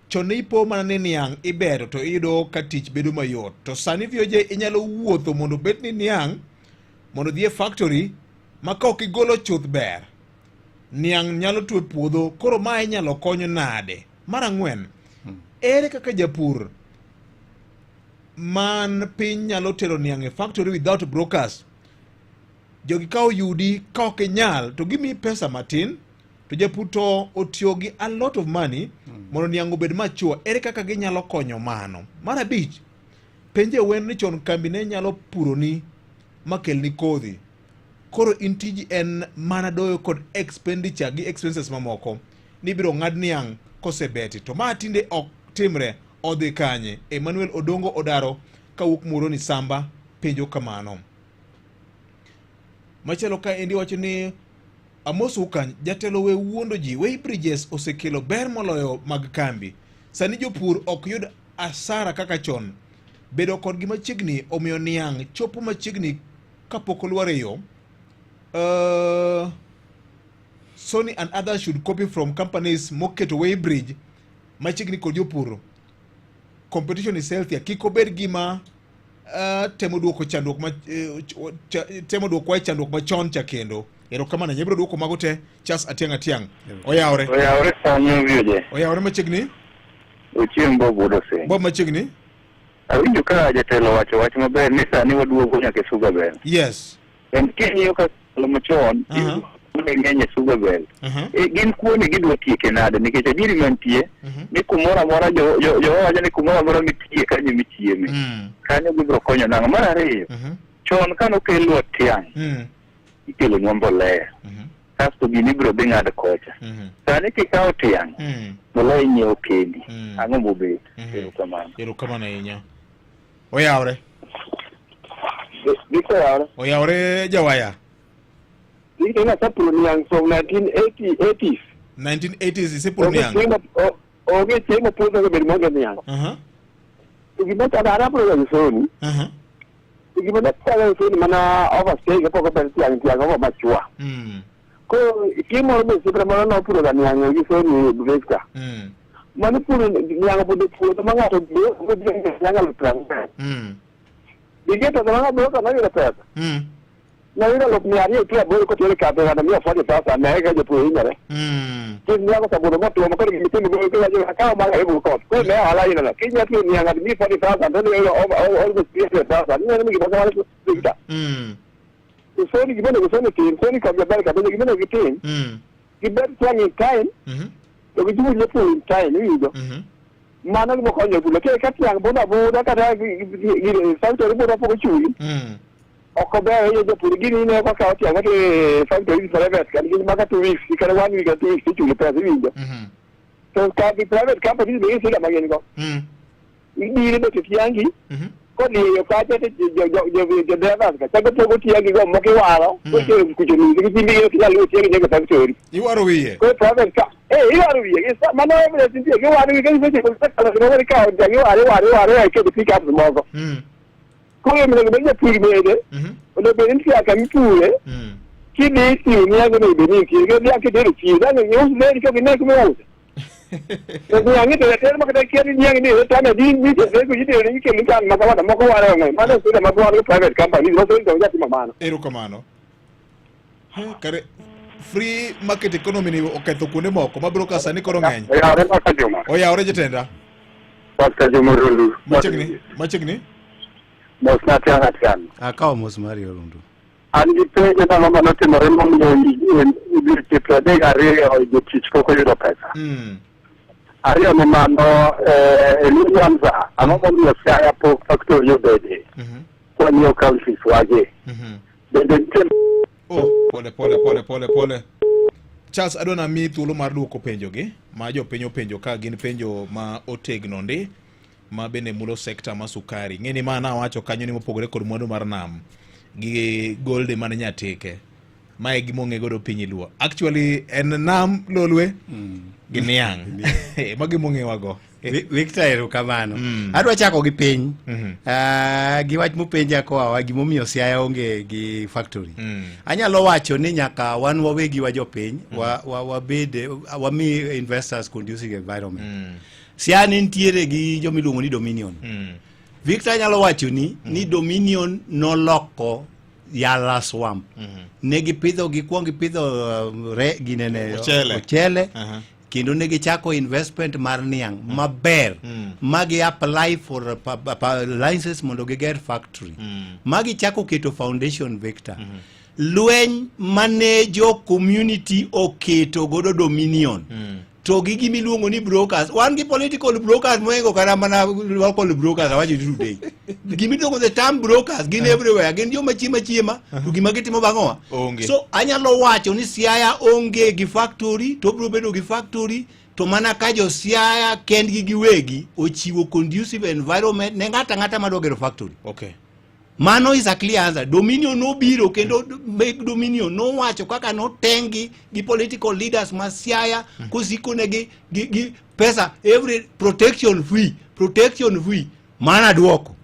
chon ne ipo mana ni niang' ibeto to iyudo ka tich bedo mayot, to sani VOJ inyalo wuotho mondo obed ni niang' mondo odhi e factory ma ka ok igolo chuth ber, niang' nyalo tuo e puodho, koro ma inyalo kony nade? Mar ang'wen, ere kaka japur man piny nyalo tero niang' e factory without brokers? Jogi ka oyudi ka ok inyal to gimiyi pesa matin, to japur to otiyo gi a lot of money mondo niang' obed mature. Ere kaka ginyalo konyo mano? Mar abich, penje wen ni chon kambi ne nyalo puroni makelni kodhi, koro in tiji en mana doyo kod expenditure gi expenses mamoko ni biro ng'ad niang' kosebeti, to ma tinde ok timre, odhi kanye? Emmanuel Odongo Odaro kawuok Muhoroni Samba penjo kamano. Machielo ka endi wacho ni Amos Ukany, jatelo we wuondo ji, weighbridges osekelo ber moloyo mag kambi. Sani jopur ok yud asara kaka chon. Bedo kodgi machiegni omiyo niang' chopo machiegni kapok olwar e yo. Sony and others should copy from companies moketo weighbridge machiegni kod jopur. Competition is healthier. Kik obed gima temo duoko chandruok ma temo duoko e chandruok machon cha kendo. Erokamano, ibiro duoko mago te. Charles Atiang' Atiang'. Oyawore. Oyawore kanyo vioje. Oyawore machiegni. Ochieng' Bob wuod Oseng. Bob machiegni. Awinjo ka jatelo wacho wach maber ni sani waduogo nyaka e sugar bell. Yes. En king'iyo ka ndalo machon, ne ng'eny e sugar bell. Gin kuoni gidwa tieke nade nikech adieri mantie ni kumoro amora jo wacho ni kumoro amora mitie kanyo michieme. Kanyo gibiro konyo nang'o. Mar ariyo, chon kane okelwa tiang' ikelonwa mbolea. Kasto gini ibiro dhi ng'ad kocha. Sani kikawo tiang', mbolea inyiewo kendi. Ang'o mobet? Erokamano. Erokamano ahinya. Oyawre. Giseyaore. Oyawre jawaya. Ina sapuro niang' from 1980s. 1980s isepuro Onge niang'. chieng' ma- onge chieng' ma puodho onego bed maonge niang'. To gima chando an apuro ga gi soni. To gima ne chando gi soni mana overstay kapok ober tiang' tiang' over machua. Koro chieng' moro be osiepna moro nopuro ga niang' gi soni Victor. Mano puro niang' opondo e puodho ma ng'ato biro niang' aluf 40. Gige pesa ma ng'ato biro noyudo pesa. Noyudo 280,000 kotere e kambi ng'ato miyo 40,000 ne ka jopur hinyore. Kis niang' osebudho motwo ma koro gima itimo go kiwacho akawo maga riwo koth. Koro ne ohala aina no. Kinya tiyo niang' ng'ato miyi 40,000 to iyudo almost 300,000. Ineno ni gima kamano Victor. To soni gima onego soni tim, soni kod jaber kabisa gima onego gitim. Gibed tiang' in time to gichul jopur in time iwinjo. Mano gima konyo jopur. Lakini ka tiang' budho abudha kata factory budho pok ochuli. Ok ober ahinya jopur gini ineno kaka kawo tiang' mati factory gi private kata gin maka 2 weeks kata 1 week kata 2 weeks ichuli pesa iwinjo. To kambi private companies be gi shida ma gin go. Ibiro beto tiangi kodhiyo kacha to jo drivers ka chako pogo tiangi go moko iwaro kotero kucho ni gi timbi ok inyal luwo tiangi nyaka factory. Iwaro wiye. Koro private ka eh iwaro wiye gi mano evidence nitie giwaro wiye ka gisechopo gisekalo gimoro ikawo tiang' iwaro iwaro iwaro iketo pick ups moko. Koro onego bed japur bende onego bed ni tiang' kama ipure kidhi itiyo niang' onego bed ni nitie nikech niang' kitero e chiro dang' ius leri ka ok ine kuma iuse. To niang' itero atera ma kata kia ni niang' ni tan adi nitie seko itero ni ikelo tan ma kamano moko waro e ng'we mano shida ma wan gi private companies ma soni to jatimo mano. Erokamano. Kare free market economy ni oketho kuonde moko ma broker sani koro ng'eny. Oyawre Pastor Juma. Oyawre jatenda. Pastor Juma Rundu. Machiegni, machiegni. Mos na tiang' atiang'. Akawo mos mari Orundu. An gi penjo ndalo manotimore momiyo dweche 32 jotich pok oyudo pesa. Ariyo ni mano e Luo Nyanza, ang'o momiyo Siaya pok factory obede? Kwang'iyo counties wagi. Bende nitie Oh, pole pole pole pole pole. Charles, adwa namiyi thuolo mar duoko penjogi ma jopiny openjo ka gin penjo ma otegno ndi ma bende mulo sekta ma sukari. Ng'eni ma nawacho kanyo ni mopogore kod mwandu mar nam gi golde man Nyatike. Mae gima ong'e godo piny Luo. Actually en nam Lolwe gi niang'. Magi mong'ewago. Victor erokamano. Adwa chako gi piny. Gi wach mopenja koa gimomiyo Siaya onge gi factory. Anyalo wacho ni nyaka wan wawegi wa jopiny wabed wami investors conducive environment. Siaya ne nitiere gi jomiluongo ni Dominion. Victor anyalo wacho ni ni Dominion noloko Yala Swamp. Ne gipidho gikwongo gipidho re ginene Ochele. ochele. Kendo ne gichako investment mar niang' maber ma gi apply for license mondo giger factory ma gichako keto foundation Victor. Lweny mane jo community oketo godo Dominion to gi gima iluongo ni brokers wan gi political brokers mohingo kata mana local brokers awacho ni today gima iluongo the term brokers gin everywhere gin joma chiema chiema to gima gitimo bang'owa Onge. so anyalo wacho ni Siaya onge gi factory to obiro bedo gi factory to mana ka jo Siaya kendgi giwegi ochiwo conducive environment ne ng'ato ang'ata madwa gero factory. Mano is a clear answer. Dominion nobiro kendo meg Dominion nowacho kaka notengi gi political leaders ma Siaya kosiko negi gi pesa every protection fee, protection fee. Mana duoko.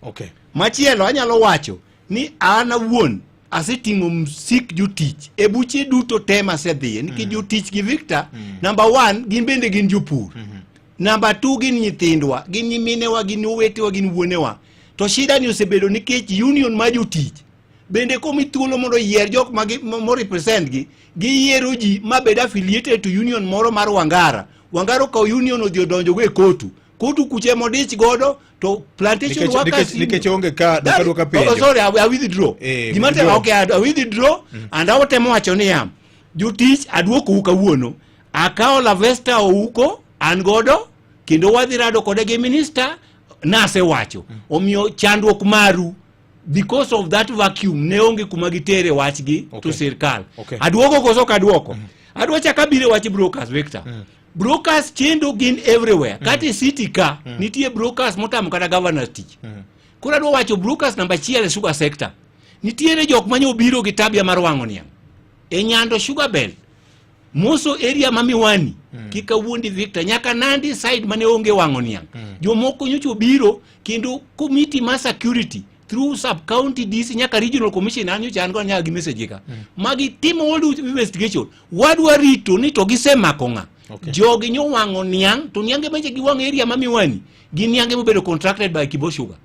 Machielo anyalo wacho ni an awuon aseting'o msik jotich e buche duto te masedhiye nikech jotich gi Victor number 1 gin bende gin jopur. Number 2 gin nyithindwa, gin nyiminewa, gin owetewa, gin wuonewa. To shida ni osebedo nikech union ma jotich bende komi thuolo mondo oyier jok ma mo represent gi, giyiero ji ma bed affiliated to union moro mar Wangara. Wangara okawo union odhi odonjogo e kotu. Kotu kuche modich godo to plantation workers Nikech onge ka That- duoka penjo. Oh, sorry, I withdraw. Gima temo, withdraw. okay, I withdraw and awatemo wacho niya, jotich aduokou kawuono. Akawo Lavesta Ouko an godo kendo wadhi rado kode gi minister nasewacho. Omiyo chandruok maru because of that vacuum ne onge kuma gitere wachgi to sirkal. Aduoko koso ok aduoko? Adwa chak abiro e wach brokers Victor. Brokers chendo gin everywhere. Kata e city ka nitie brokers motamo kata governors tich. Koro adwa wacho brokers namba achiel e sugar sector. Nitiere jok manyo obiro gi tabia mar wang'o niang'. E Nyando Sugar Belt, Moso area ma Miwani, Kik awuondi Victor, nyaka Nandi side mane onge wang'o niang'. Jomoko nyocha obiro kendo committee ma security through sub county DC nyaka regional commission an nyocha an go nyaka gi message ka. Magi timo all the investigation. Wadwa rito ni to gisemako ng'a. Jogi nyowang'o niang' to niange manche giwang'o area ma Miwani gin niange mobedo contracted by Kibo Sugar.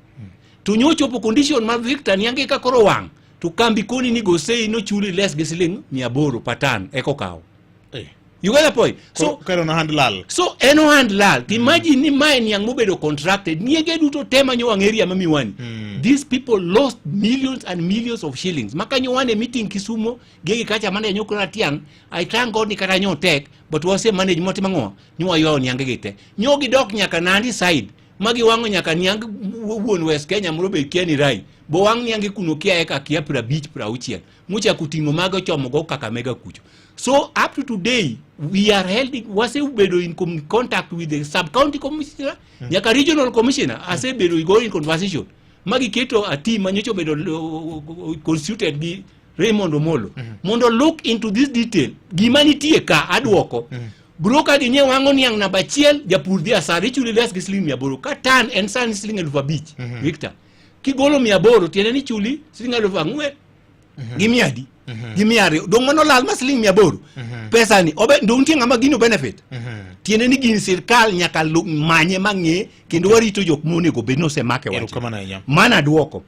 To nyochopo condition ma Victor niange ka koro wang' to kambi koni ni gosei nochuli less gi siling 800 per ton eko kawo. You get the point? So koro en ohand lal. So en ohand lal. Mm. Imagine ni mae niang' mobedo contracted. Niege duto te manyo wang' area ma Miwani. These people lost millions and millions of shillings. Maka nyo wan e meeting Kisumo, gegi kacha mane nyokora tiang', I thank God ni kata nyo tek, but wase manage motimo ang'o? Nyo waywayo niange gi te. Nyo gidok nyaka Nandi side, ma giwang'o nyaka niang wuon West Kenya moro be kia ni rai. Bo wang' niange kuno kia eka kia 50 60. Mochako ting'o mago chomogo Kakamega kucho. So up to today we are held wasebedo in contact with the sub county commissioner nyaka regional commissioner asebedo go in conversation magiketo a team manyocha obedo constituted gi Raymond Omolo mondo look into this detail gima nitie ka aduoko broker gi nye wang'o niang' namba achiel japur dhi asara ichuli less gi siling 800 ka tan en sani siling 5000 Victor kigolo 800 tiende ni chuli siling 4000 gi mia adi gi 200 dong' mano lal ma siling 800 pesa ni obe dong' nitie ng'ama gino benefit tiende ni gin sirkal nyaka manye mang'e kendo warito jok monego bed ni osemake wach Erokamano ahinya. mana duoko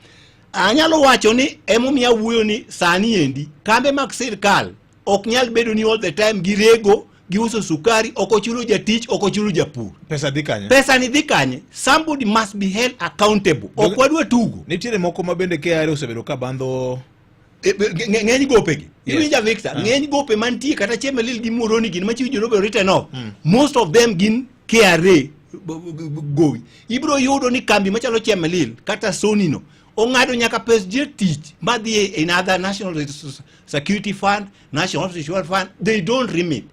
anyalo wacho ni emomiyo awuoyo ni sani endi kambe mag sirkal ok nyal bedo ni all the time girego giuso sukari ok ochulo jatich ok ochulo japur Pesa dhi kanye? pesa ni dhi kanye somebody must be held accountable ok wadwa tugo Nitiere moko ma bende KRA osebedo ka bandho Ng'eny gopegi iwinja Victor ng'eny gope mantie kata Chemelil gi Muhoroni gin machiwo nobedo written off most of them gin KRA gowi ibiro yudo ni kambi machalo Chemelil kata Sony no ong'ado nyaka pes jotich madhi in other national security fund national insurance fund they don't remit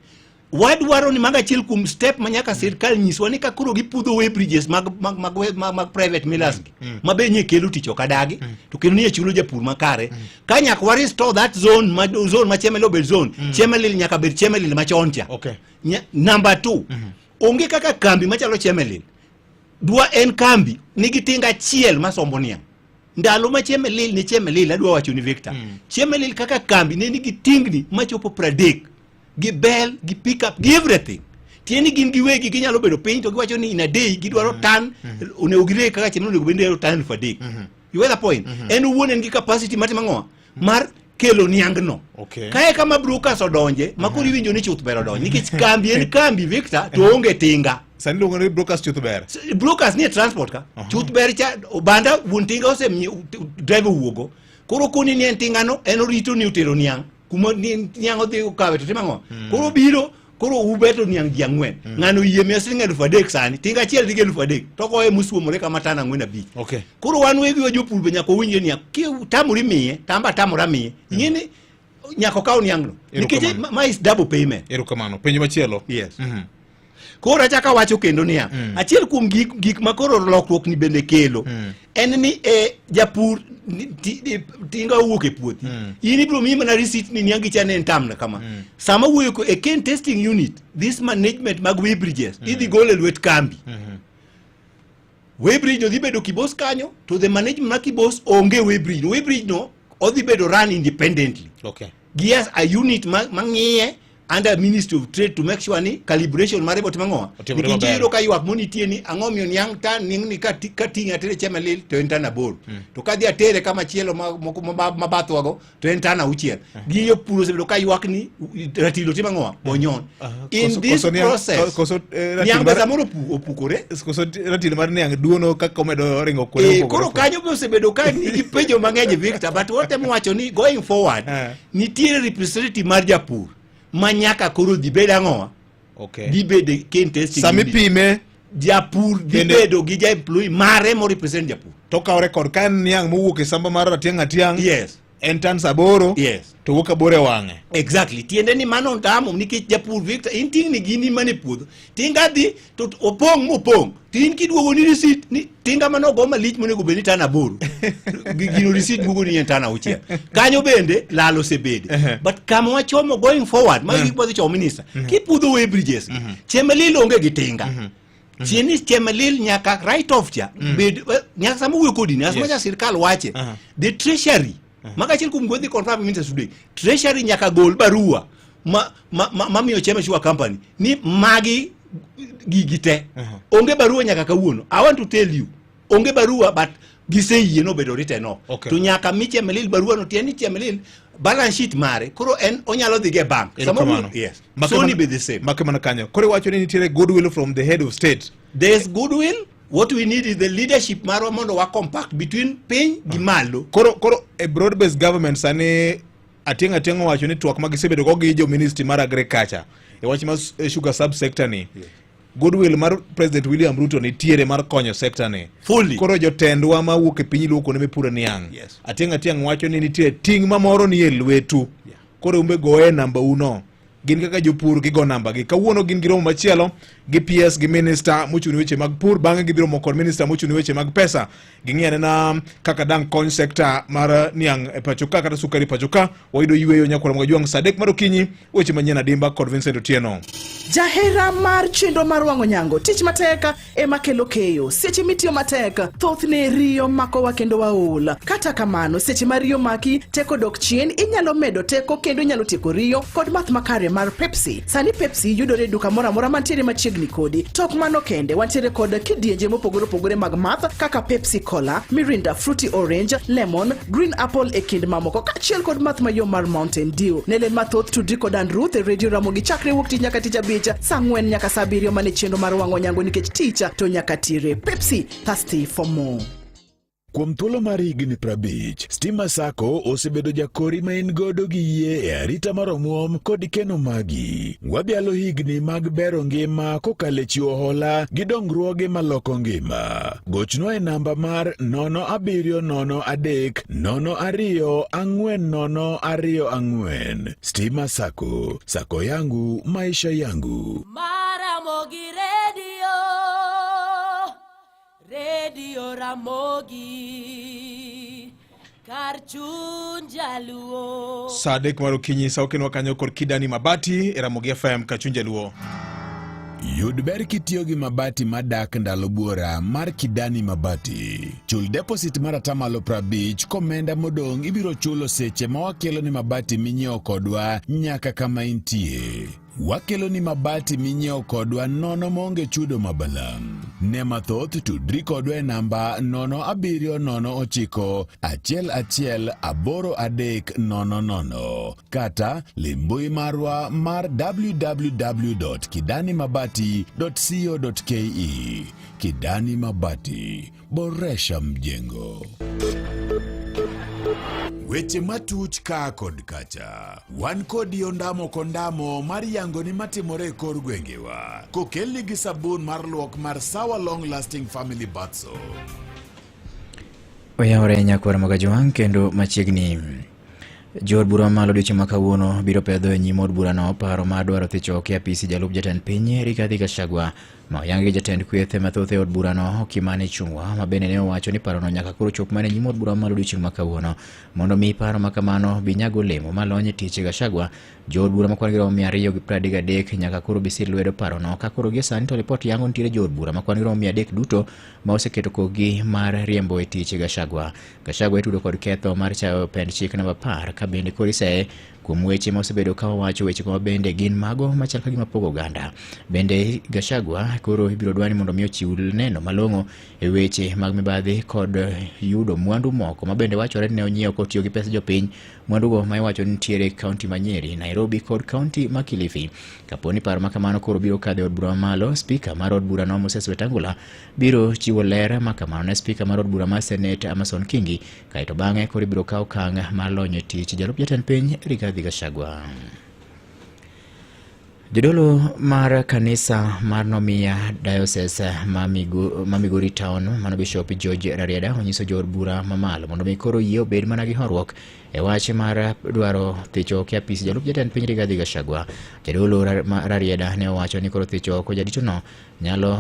wadwaro ni mago achiel kuom step ma nyaka sirkal nyiswa ni ka koro gipudho weighbridges mag private millers gi ma be nye kelo tich ok adagi to kendo nie chulo japur makare ka nyaka wa restore that zone ma zone ma Chemelil obed zone Chemelil nyaka bed Chemelil machon cha Number 2 onge kaka kambi machalo Chemelil dwa en kambi nigi tinga achiel masombo niang' ndalo ma Chemelil ni Chemelil adwa wacho ni Victor Chemelil kaka kambi ne nigi tingni machopo 30 gi bel gi pick up gi everything tiende ni gin giwegi ginyalo bedo piny to giwacho ni in a day gidwaro tan onego gireg kaka Chemelil onego bed ni rego tan 3000 you get the point en owuon en gi capacity mar timo ang'o mar kelo niang'no Kae kama brokers odonje ma koro iwinjo ni chuth ber odonje nikech kambi en kambi Victor to onge tinga Sani iluongo ni brokers chuth ber. Brokers nie transport ka chuth ber cha obanda wuon tinga osemiyo driver owuogo koro koni ni en tingano en orito ni otero niang' kuma niang' odhi okawe to timo ang'o koro biro koro ubeto niang' ji ang'wen ng'ano oyie miya siling 3000 sani tinga achiel dhi gi 3000 to goye mosuomore kama tan ang'wen abich Koro wan wegi wa jopur be nyaka owinjre niya kitamori miye tamba tamora miye ing'e ni nyaka okaw niang'no nikech ma is double payment. Erokamano. Penjo machielo. Yes. Koro achako awacho kendo niya achiel kuom gik ma koro lokruok ni bende kelo en ni japur tinga owuok e puothi in ibiro miyi mana receipt ni niangi cha ne en tamna kama sama wuoyo ko e cane testing unit this management mag weighbridges idhi gol e lwet kambi weighbridge no dhi bedo Kibos kanyo to the management ma Kibos onge weighbridge no weighbridge no odhi bedo run independently Gi as a unit mang'iye under Ministry of Trade to make sure ni calibration mare botimo ang'o Otimore nikech maber. iyudo ka ywak monitie ni ang'o miyo niang' ta niang' ni ka ting'e atere Chemelil to en tan 8 to kadhi atere kama chielo moko ma bathwago to en tan 6 gi jopur osebedo ka ywak ni ratil otimo ang'o bonyon in this process Koso ratil niang' mar pesa moro opukore koso ratil mar niang' duono kaka omedo ringo kuonde mopogore Koro kanyo be osebedo ka nigi penjo mang'eny Victor but watemo wacho ni going forward nitiere representative mar japur ma nyaka koro dhi bed ang'owa Dhi bedo e cane testing Sami unit. pime Japur dhi bedo gi ja employee mare mo represent japur to okawo record ka en niang' mowuok e samba mar Atiang' Atiang' En tons aboro Yes. to wuok aboro e wang'e. Exactly. Tiende ni mano ndamo nikech japur Victor in ting'ni gini mane puodho. Tinga dhi to opong' mopong'. To in kiduogo ni receipt ni tinga mane ogo malich monego bed ni tan aboro. Gino receipt duogo ni en tan auchiel. Kanyo bende lal osebede. But kama wachomo going forward, ma gik mwadhi chomo minister, kipudho weigh bridges, Chemelil onge gi tinga. Chien ni Chemelil nyaka write off cha bed nyaka sama wuoyo kodi ni as much as sirkal wache the treasury maga achiel kuom gwedhi confirm minister today treasury nyaka gol barua ma ma ma, ma miyo Chema Sugar Company ni magi gigi te onge barua nyaka kawuono I want to tell you onge barua but giseyie nobedo written off to nyaka mi Chemelil barua no tiende ni Chemelil balance sheet mare koro en onyalo dhi ge bank sama Erokamano. yes Make Sony mana- be the same Make mana kanyo. Koro iwacho ni nitiere goodwill from the head of state. There's goodwill. What we need is the leadership marwa mondo wa compact between piny gi malo. Koro koro e broad based government sani Atieng' Atieng' owacho ni twak ma gisebedo go gi jo ministry mar agriculture e wach mar sugar subsector ni goodwill mar President William Ruto nitiere mar konyo sector ni. Fully. Koro jotendwa mawuok e piny Luo kuonde mipure niang'. Yes. Atieng' Atieng' wacho ni nitie ting' mamoro ni e lwetu. Yeah. Koro umbe goye namba uno. Gin kaka jopur gigo namba gi. Kawuono gin gi romo machielo gi PS gi minister mochung' ne weche mag pur, bang'e gidhi romo kod minister mochung' ne weche mag pesa. Ging'i anena kaka dang' kony sekta mar niang' e pacho ka kata sukari e pacho ka. Wayudo yueyo nyakwar Mwajwang' saa adek mar okinyi, weche manyien adimba kod Vincent Otieno. Jahera mar chenro mar wang'o nyango, tich matek ema kelo keyo. Seche mitiyo matek, thothne riyo makowa kendo waol. Kata kamano, seche ma riyo maki, teko dok chien, inyalo medo teko kendo inyalo tieko riyo kod math makare mar Pepsi. Sani Pepsi yudore e duka moro amora mantiere machiegni kodi. To ok mano kende, wantiere kod kidienje mopogore opogore mag math kaka Pepsi Cola, Mirinda, Fruity Orange, Lemon, Green Apple e kind mamoko kaachiel kod math mayom mar Mountain Dew. Ne ler mathoth tudri kod Ann Ruth e Radio Ramogi chakre wuok tich nyaka tich abich saa ang'wen nyaka saa abiriyo mane chenro mar wang'o nyango nikech tich to nyaka tire. Pepsi, thirsty for more. Kuom thuolo mar higni 50, Stima Sacco osebedo jakori ma in godo gi yie e arita mar omuom kod keno magi. Wadhialo higni mag bero ngima kokalo e chiwo hola gi dongruoge maloko ngima. Gochnwa e namba mar 0703 02 40 24. Stima Sacco, sako yangu, maisha yangu. Maramogi Radio, Radio Ramogi, kar chuny jaluo. Saa adek mar okinyi sa okenwa kanyo kod Kidani Mabati e Ramogi FM kar chuny jaluo. Yud ber kitiyo gi mabati madak ndalo buora mar Kidani Mabati. Chul deposit mar atamalo 50 komenda modong' ibiro chulo seche ma wakelo ni mabati minyiewo kodwa nyaka kama intie. Wakelo ni mabati minyiewo kodwa nono maonge chudo mabalang'. Ne mathoth tudri kodwa e namba 0709 11 8300 kata lim mbui marwa mar www.kidanimabati.co.ke. Kidani Mabati, boresha mjengo. Weche matuch ka kod kacha. Wan kodi ondamo kondamo mar yango ni matimore e kor gwengewa. Kokelni gi sabun mar luok mar Sawa Long Lasting Family Bath Soap. Oyawore nyakwar Magajwang' kendo machiegni. Jood bura mamalo odiochieng' ma kawuono biro pedho e nyim od burano paro mar dwaro thicho oko e apisi jalup jatend piny Rigathi Gachagua ma oyangi gi jatend kweth mathoth e od burano Kimani Ichung'wa ma bende ne owacho ni parono nyaka koro chop mana e nyim od bura mamalo odiochieng' ma kawuono. Mondo mi paro ma kamano bi nyago olemo malony e tich Gachagua, jood bura ma kwan gi romo 233 nyaka koro bi sir lwedo parono. Ka koro gie sani to ripot yango nitiere jood bura ma kwan gi romo 300 duto ma oseketo kokgi mar riembo e tich Gachagua. Gachagua itudo kod ketho mar chayo pend chik namba 10 ka bende koro iseye kuom weche ma osebedo ka owacho weche ma bende gin mago machal ka gima pogo oganda. Bende Gachagua koro ibiro dwa ni mondo mi ochiw neno malong'o e weche mag mibadhi kod yudo mwandu moko ma bende wachore ni ne onyiewo kotiyo gi pes jopiny. Mwandugo ma iwacho ni nitiere e kaunti ma Nyeri, Nairobi kod kaunti ma Kilifi. Kapo ni paro ma kamano koro biro kadho e od bura mamalo, spika mar od burano Moses Wetangula biro chiwo ler ma kamano ne spika mar od bura mar Senate Amason Kingi, kaeto bang'e koro ibiro kaw okang' mar lonyo e tich jalup jatend piny Rigathi Gachagua. Jodolo mar kanisa mar Nomiya Diocese ma Migori Town mano Bishop George Rarieda onyiso jood bura mamalo mondo mi koro yie obed mana gi horuok e wach mar dwaro thicho oko e apis jalup jatend piny Rigathi Gachagua. Jadolo Rarieda ne owacho ni koro thicho oko jaditono nyalo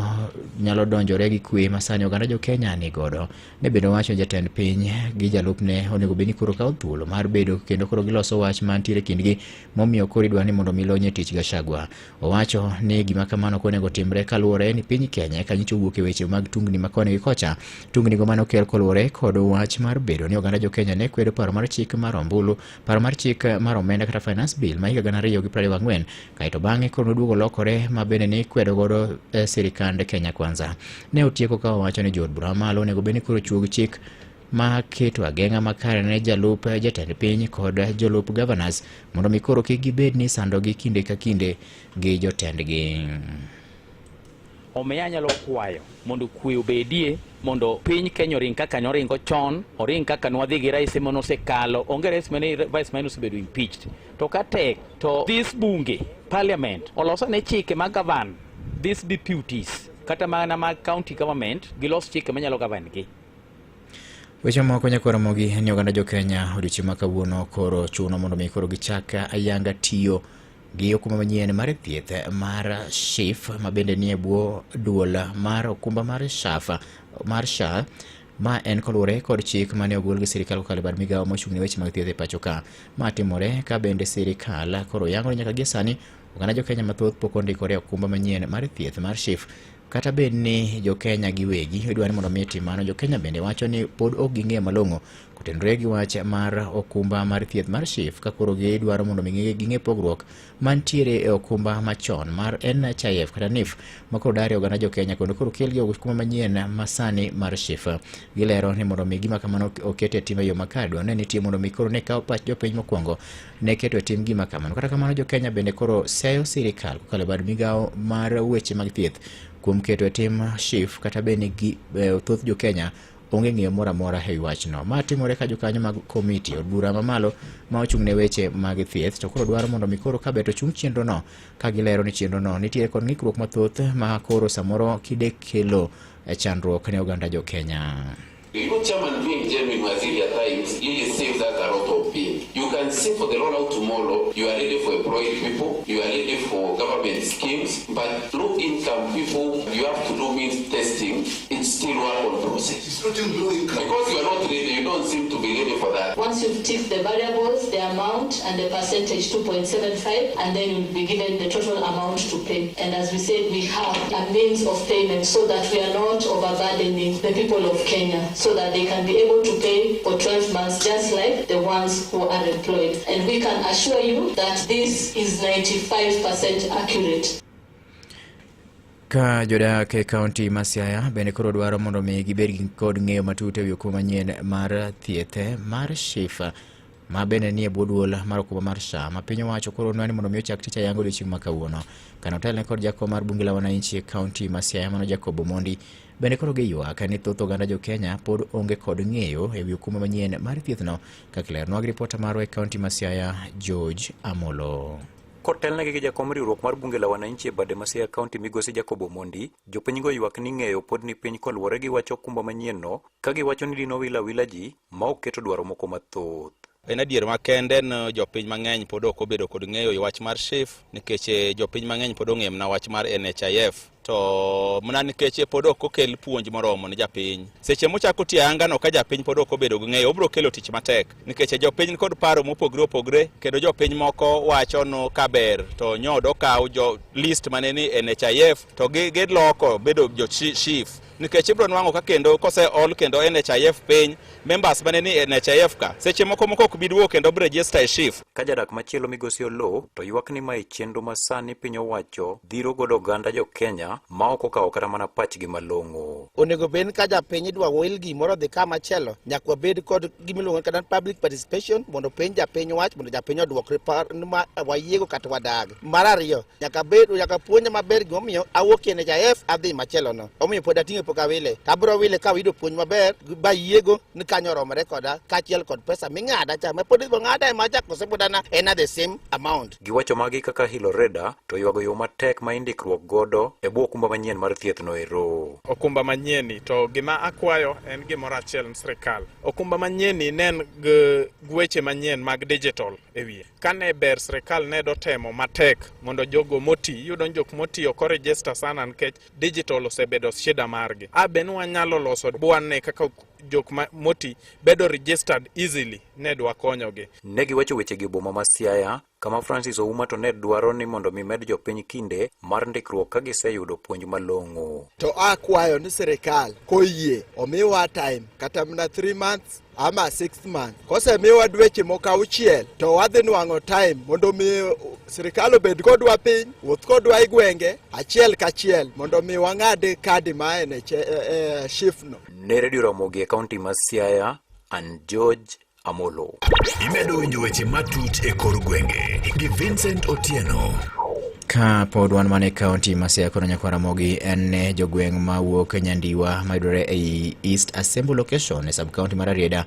nyalo donjore gi kwe ma sani oganda jo Kenya ni godo. Ne bende owacho ni jatend piny gi jalupne onego bed ni koro kawo thuolo mar bedo kendo koro giloso wach mantiere kindgi momiyo koro idwa ni mondo mi lony e tich Gachagua. Owacho ni gima kamano ok onego timre kaluwore ni piny Kenya eka nyocha owuok e weche mag tungni ma koni gi kocha. Tungni go mane okel koluwore kod wach mar bedo ni oganda jo Kenya ne kwedo paro mar chik mar ombulu, paro mar chik mar omenda kata finance bill ma higa 2024 kaeto bang'e koro noduogo lokore ma bende ne ikwedo godo e sirikand Kenya Kwanza. Ne otieko ka owacho ni jood bura mamalo onego bed ni koro chuog chik ma keto ageng'a makare ne jalup jatend piny kod jolup governors mondo mi koro kik gibed ni isandogi kinde ka kinde gi jotendgi. Omiyo anyalo kwayo mondo kwe obedie mondo piny Kenya oring kaka noringo chon, oring kaka nwadhi gi rais mane osekalo. Onge rais mane vice mane osebedo impeached. To ka tek to this bunge parliament oloso ne chike ma govern these deputies kata mana mag county government gilos chike manyalo govern gi. Weche moko nyakwar Ramogi en ni oganda jo Kenya odiochieng' ma kawuono koro chuno mondo mi koro gichak ayanga tiyo gi okumba manyien mar thieth mar SHIF ma bende nie bwo duol mar okumba mar SHAF mar SHA ma en koluwore kod chik mane ogol gi sirikal kokalo e bad migawo mochung' ne weche mag thieth e pacho ka. Ma timore ka bende sirikal koro yango ni nyaka gie sani oganda jo Kenya mathoth pok ondikore e okumba manyien mar thieth mar SHIF Kata bed ni jo Kenya giwegi idwa ni mondo mi otim mano, jo Kenya bende wacho ni pod ok ging'eyo malong'o kotenore gi wach mar okumba mar thieth mar SHIF ka koro gidwaro mondo mi ging'e pogruok mantiere e okumba machon mar NHIF kata NHIF ma koro darie oganda jo Kenya kendo koro kelgi okumba manyien masani mar SHIF. Gilero ni mondo mi gima kamano oket e tim e yo makare dwarore ni nitie mondo mi koro ne kaw pach jopiny mokwongo ne keto e tim gima kamano. Kata kamano jo Kenya bende koro seyo sirikal kokalo e bad migawo mar weche mag thieth kuom keto e tim SHIF kata bed ni gi, eh, thoth jo Kenya onge ng'eyo moro amora e wi wachno. Ma timore ka jokanyo mag komiti od bura mamalo ma ochung' ne weche mag thieth to koro dwaro mondo mi koro ka bet ochung chenrono ka gilero ni chenrono nitiere kod ng'ikruok mathoth ma koro samoro kide kelo eh, chandruok ne oganda jo Kenya. You know, Chairman being genuine Waziri at times really saves us a lot of pain. You can see for the rollout tomorrow, you are ready for employed people, you are ready for government schemes, but low income people, you have to do means testing. It's still work on process. It's not even low income. Because you are not ready, you don't seem to be ready for that. Once you've ticked the variables, the amount and the percentage 2.75, and then you'll be given the total amount to pay. And as we said, we have a means of payment so that we are not overburdening the people of Kenya, so that they can be able to pay for 12 months just like the ones who are employed. And we can assure you that this is 95% accurate. Ka jodak e kaunti ma Siaya bende koro dwaro mondo mi gibed gi kod ng'eyo matut e wi okumba manyien mar thieth mar SHIF ma bende nie bwo duol mar okumba mar SHA ma piny owacho koro nwa ni mondo mi ochak tich ayanga odiochieng' ma kawuono. Kane otelne kod jakom mar bunge la wananchi e kaunti ma Siaya mano Jacob Omondi bende koro giywak ni thoth oganda jo Kenya pod onge kod ng'eyo e wi okumba manyien mar thiethno kaka ileronwa gi ripota marwa e kaunti ma Siaya George Amolo. Kotelnegi gi jakom riwruok mar bunge la wananchi e bade ma Siaya County migosi Jacob Omondi, jopinygo ywak ni ng'eyo pod ni piny koluwore gi wach okumba manyien no ka giwacho ni dino wil awila ji ma ok keto dwaro moko mathoth. En adier makende ni jopiny mang'eny pod ok obedo kod ng'eyo e wach mar SHIF nikech jopiny mang'eny pod ong'eyo mana wach mar NHIF to mana nikech pod ok okel puonj moromo ne japiny. Seche mochako tiyo ayanga no ka japiny pod ok obedo gi ng'eyo, obiro kelo tich matek nikech jopiny nikod paro mopogre opogre kendo jopiny moko wacho no ka ber to nyodo okaw jo list mane ni NHIF to giloko bedo jo SHIF nikech ibiro nwang'o ka kendo kose ol kendo NHIF piny members mane ni NHIF ka seche moko moko ok bi duogo kendo bi register e SHIF. Ka jadak machielo migosi Oloo to ywak ni mae chenro ma sani piny owacho dhiro godo oganda jo Kenya ma ok okawo kata mana pachgi malong'o. Onego bed ni ka japiny idwa wil gimoro dhi kama chielo, nyaka wabed kod gimiluongo ni kata public participation mondo penj japiny wach mondo japiny oduok par ma wayiego kata wadagi. Mar ariyo, nyaka bed nyaka puonja maber gimomiyo awuok e NHIF adhi machielo no. Omiyo pod ating'o pok awile. To abiro wile ka ayudo puonj maber ba yiego ni kanyo oromore koda kaachiel kod pesa ming'ada cha ma pod ibiro ng'ada e macha kose pod ana en at the same amount. Giwacho magi kaka Hilo Reda to ywago yo matek ma indikruok godo e bwo okumba manyien mar thieth no ero. Okumba manyienni to gima akwayo en gimoro achiel ni sirkal. Okumba manyienni ne en gi weche manyien mag digital e wiye. Kane ber sirkal ne dotemo matek mondo jogo moti, iyudo ni jok moti ok oregister sana nikech digital osebedo shida margi. A be ni wanyalo loso bwane kaka jok moti bedo registered easily ne dwa konyogi. Ne giwacho wechegi e boma ma Siaya kama Francis Ouma to ne dwaro ni mondo mi med jopiny kinde mar ndikruok ka giseyudo puonj malong'o. To akwayo ni sirikal koyie omiwa time kata mana 3 months ama 6 months. Kosemiwa dweche moko auchiel to wadhi nwang'o time mondo mi sirikal obed kodwa piny, wuoth kodwa e gwenge achiel kachiel mondo mi wang'ad kadi ma NH, SHIF no. Ne Radio Ramogi e kaunti ma Siaya, an George Amolo. Imedo winjo weche matut e kor gwenge gi Vincent Otieno. Ka pod wan mana e kaunti ma Siaya kono nyakwar Ramogi en ne jogweng' mawuok Nyandiwa mayudore ei East Asembo location e sub kaunti mar Rarieda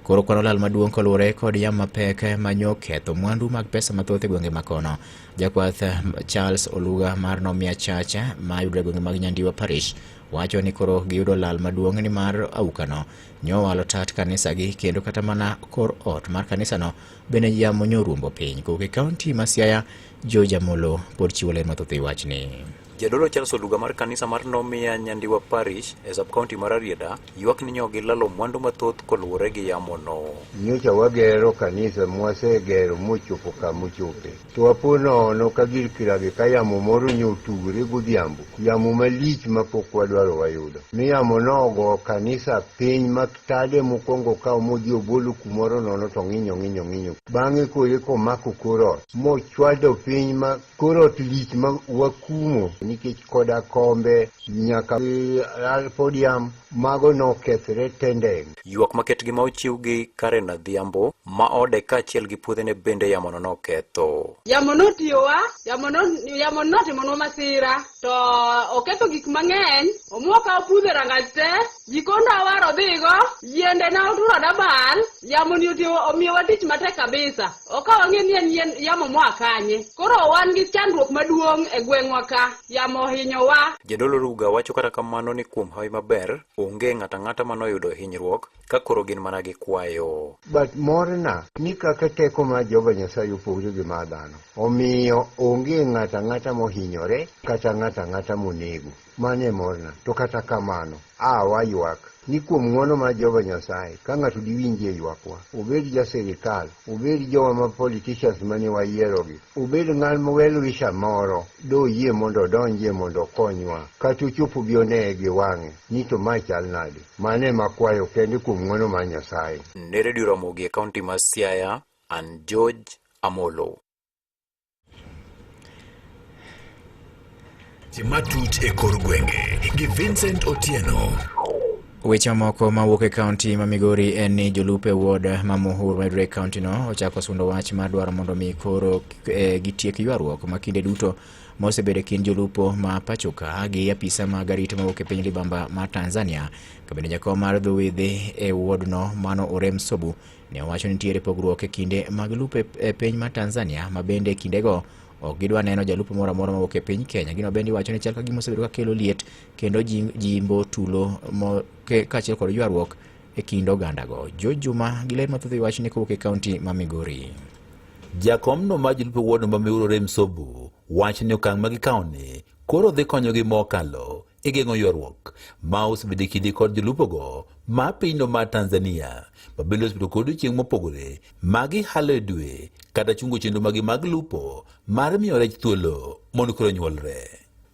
koro kwano lal maduong' koluwore kod yamo mapek manyo ketho mwandu mag pesa mathoth e gwenge makono. Jakwath Charles Oluga mar Nomia Church mayudore e gwenge mag Nyandiwa Parish wacho ni koro giyudo lal maduong' nimar aukano nyowalo tat kanisagi kendo kata mana kor ot mar kanisano bende yamo nyorumbo piny. Kowuok e kaunti ma Siaya, George Amolo pod chiwo ler mathoth e wachni. Jadolo Charles Oluga mar kanisa mar Nomia Nyandiwa Parish e sub-county mar Rarieda ywak ni nyo gilalo mwandu mathoth koluwore gi yamono. Nyocha wagero kanisa mwasegero mochopo kama ochope. To wapo nono ka gir kiragi ka yamo moro nyo otugore godhiambo, yamo malich ma pok wadwaro wayudo. Mi yamo nogo kanisa piny ma tade mokwongo okawo modhi obolo kumoro nono to ng'inyo ng'inyo ng'inyo. Bang'e koro eka omako kor ot mochwado piny ma kor ot lich ma wakumo nikech koda kombe nyaka podium mago nokethre tendeng'. Ywak maketgi ma ochiw gi Karen Adhiambo ma ode kaachiel gi puothene bende yamono noketho. Yamo notiyowa, yamo no, yamo notimonwa masira to oketho gik mang'eny, omuoka opudho e rangach te, jikonda awaro odhigo, yiende na oturo dabal, yamo ni otiyo omiyowa tich matek kabisa. Ok wang'e ni en yien yamo moa kanye. Koro wan gi chandruok maduong' e gweng'wa ka, yamo ohinyowa. Jadolo Ruga wacho kata kamano ni kuom hawi maber, onge ng'ato ang'ata manoyudo hinyruok ka koro gin mana gi kwayo. But morna ni kaka teko mar Jehova Nyasaye opogore gi mar dhano, omiyo onge ng'ato ang'ata mohinyore kata ng'ato ang'ata monego. Mano e morna. To kata kamano, a waywak ni kuom ng'wono mar Jehova Nyasaye, ka ng'ato diwinjie ywakwa, obed ja sirikal, obed jowa ma politicians mane wayierogi, obed ng'ama well wisher moro, doyie mondo odonjie mondo okonywa, kata ochop obi oneye gi wang'e ni to ma chal nade. Mano ema akwayo kende kuom ng'wono mar Nyasaye. Ne Radio Ramogi e kaunti ma Siaya, an George Amolo. Matut e kor gwenge gi Vincent Otieno. Weche mamoko mawuok e kaunti ma Migori en ni jolupo e ward ma Muhur mayudore e kauntino ochako sundo wach mar dwaro mondo mi koro gitiek ywaruok ma kinde duto mosebedo e kind jolupo ma pachoka gi apisa mag arita mawuok e piny libamba mar Tanzania. Ka bende jakom mar dho wedhe e wardno mano Orem Sobu ne owacho ni nitiere pogruok e kinde mag lupo e piny mar Tanzania ma bende kindego ok gidwa neno jalupo moro amora mawuok e piny Kenya. Gino bende iwacho ni chal ka gima osebedo ka kelo liet kendo jimbo tulo kaachiel kod ywaruok e kind ogandago. George Juma gi ler mathoth e wachni kowuok e kaunti ma Migori. Jakomno mar jolupo wuod ma Miuro Rem Sobu wacho ni okang' ma gikawoni koro dhi konyogi mokalo e geng'o ywaruok ma osebedo e kinde kod jolupogo ma pinyno mar Tanzania ma bende osebedo kod odiechieng' mopogore ma gihalo e dwe kata chungo chenro magi mag lupo mar miyo rech thuolo mondo koro nyuolre.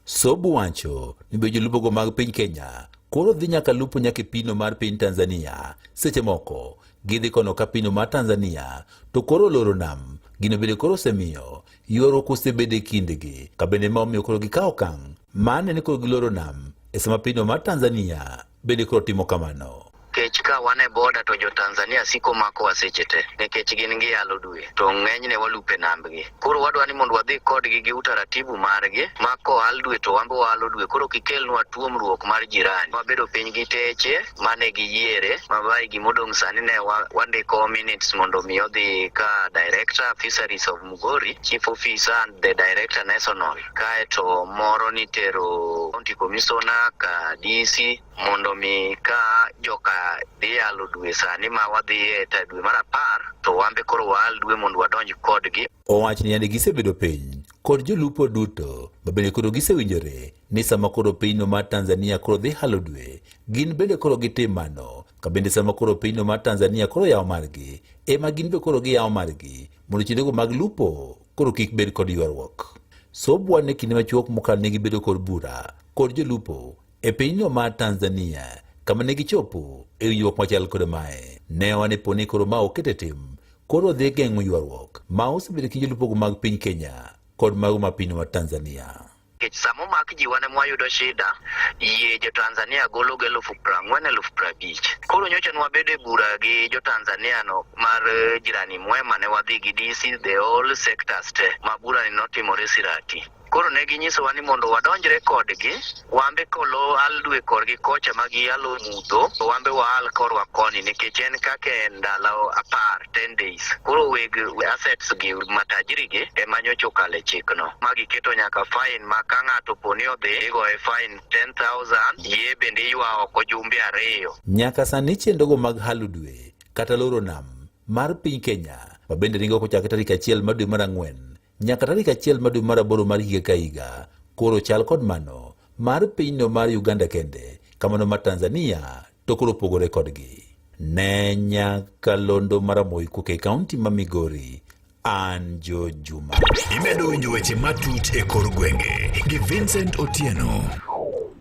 Sobu wacho ni be jolupogo mag piny Kenya koro dhi nyaka lupo nyaka e pinyno mar piny Tanzania seche moko gidhi kono ka pinyno mar Tanzania to koro oloro nam gino bende koro osemiyo ywaruok osebedo e kindgi ka bende ma omiyo koro gikawo okang' mar nene koro giloro nam e sama pinyno mar Tanzania bende koro timo kamano. Nikech Nikech ka wan e boda to jo Tanzania siko makowa seche te nikech gin giyalo dwe to ng'enyne walupe nambgi. Koro wadwa ni mondo wadhi kodgi gi utaratibu margi ma koal dwe to wan be waalo dwe koro kikelnwa tuomruok mar jirani. Wabedo piny gi teche mane giyiere ma by gimodong' sani ne wandiko minutes mondo mi odhi ka director fisheries of Mugori, chief officer and the director national. Kaeto moro nitero county commissioner ka DC mondo mi ka joka dhi yalo dwe sani ma wadhiye ta dwe mar apar to wan be koro waal dwe mondo wadonj kodgi. Owacho ni yande gisebedo piny kod jolupo duto ma bende koro gisewinjore ni sama koro pinyno mar Tanzania koro dhi halo dwe, gin bende koro gitim mano, ka bende sama koro pinyno mar Tanzania koro yawo margi, ema gin be koro giyawo margi mondo chenrogo mag lupo koro kik bed kod ywaruok. Sobwa ne kinde machuok mokalo ne gibedo kod bura kod jolupo e pinyno mar Tanzania kama ne gichopo e winjruok machal kod mae. Ne wane po ni koro ma oket e tim koro dhi geng'o ywaruok ma osebedo e kind jolupogo mag piny Kenya kod mago ma pinyno mar Tanzania. Nikech sama omak ji wan ema wayudo shida, yie jo Tanzania golo go 40,000, 50,000. Koro nyocha nwabedo e bura gi jo Tanzania no mar jirani mwema ne wadhi gi DC the whole sectors te ma bura ni notimore Sirati. Koro ne ginyisowa ni mondo wadonjre kodgi, wambe kolo al dwe korgi kocha ma giyalo mudho, to wambe waal korwa koni nikech en kaka e ndalo apar, 10 days. Koro weg assets gi matajiri gi ema nyocha okalo e chikno. Ma giketo nyaka fine ma ka ng'ato po ni odhi igoye fine 10,000, yie bende iywa oko jumbe ariyo. Nyaka sani chenrogo mag halo dwe kata loro nam mar piny Kenya ma bende ringo kochakre tarik achiel mar dwe mar ang'wen nyaka tarik achiel mar dwe mar aboro mar higa ka higa koro chal kod mano mar pinyno mar Uganda kende kamano mar Tanzania to koro opogore kodgi. Ne nyakalondo mar Ramogi kuok e kaunti ma Migori, an Jo Juma. Imedo winjo weche matut e kor gwenge gi Vincent Otieno.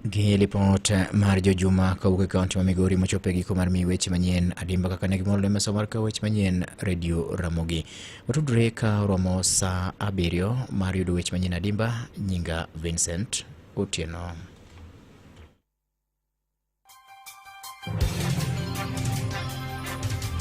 Gi lipot mar jojuma kowuok e kaunti ma Migori mochopo e giko mar miyi weche manyien adimba kaka ne gimoro e mesa mar kawo weche manyien Radio Ramogi. Watudre ka oromo saa abiriyo mar yudo weche manyien adimba. Nyinga Vincent Otieno.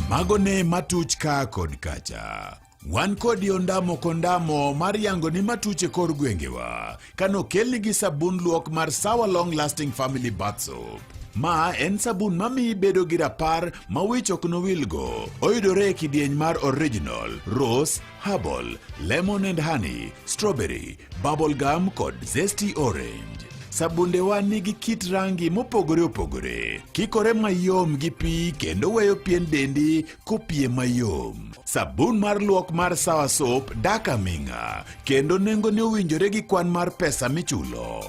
Mago ne matuch ka kod kacha. Wan kodi ondamo kondamo mar yango ni matuch e kor gwengewa kanokelni gi sabun luok mar Sawa Long Lasting Family Bath Soap. Ma en sabun mamiyi bedo gi rapar ma wich ok nowilgo. Oyudore e kidieny mar original, rose, herbal, lemon and honey, strawberry, bubble gum kod zesty orange. Sabundewa nigi kit rangi mopogore opogore, kikore mayom gi pi kendo weyo pien dendi kopie mayom. Sabun mar luok mar Sawa Soap dak aming'a kendo nengone owinjore gi kwan mar pesa michulo.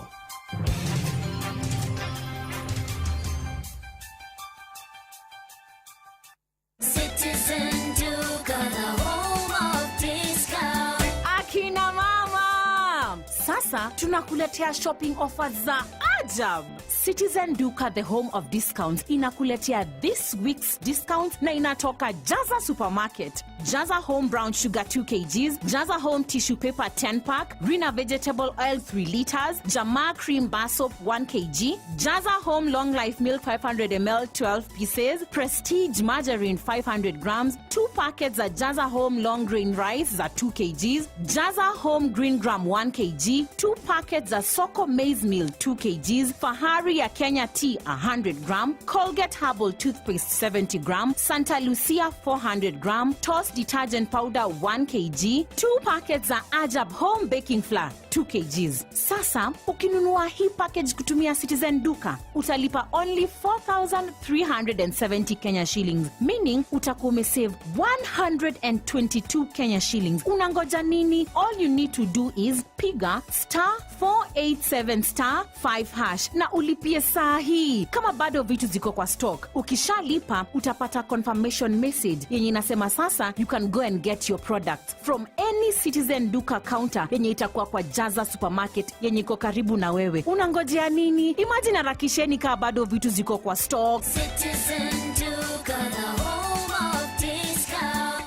Citizen Duka, the home of discount. Akina mama, sasa tunakuletea shopping offers za ajab. Citizen Duka, the home of discounts, inakuletea this week's discounts na inatoka Jaza Supermarket. Jaza Home Brown Sugar 2 kgs, Jaza Home Tissue Paper 10 pack, Rina Vegetable Oil 3 liters, Jamaa Cream Bar Soap 1 kg, Jaza Home Long Life Milk 500 ml 12 pieces, Prestige Margarine 500 grams, 2 packets za Jaza Home Long Grain Rice za 2 kgs, Jaza Home Green Gram 1 kg, 2 packets za Soko Maize Meal 2 kgs, Fahari ya Kenya Tea 100 gram, Colgate Herbal Toothpaste 70 gram, Santa Lucia 400 gram, Toss Detergent Powder 1 kg, 2 packets za Ajab Home Baking Flour 2 kgs. Sasa ukinunua hii package kutumia Citizen Duka utalipa only 4370 Kenya shillings, meaning utakuwa umesave 122 Kenya shillings. Unangoja nini? All you need to do is piga star 487 star 5 hash na ulipie saa hii kama bado vitu ziko kwa stock. Ukishalipa utapata confirmation message yenye inasema sasa you can go and get your product from any Citizen Duka counter yenye itakuwa kwa Jaza Supermarket yenye iko karibu na wewe. Unangojea nini? Imagine harakisheni kaa bado vitu ziko kwa stock. Citizen Duka, the home of discount.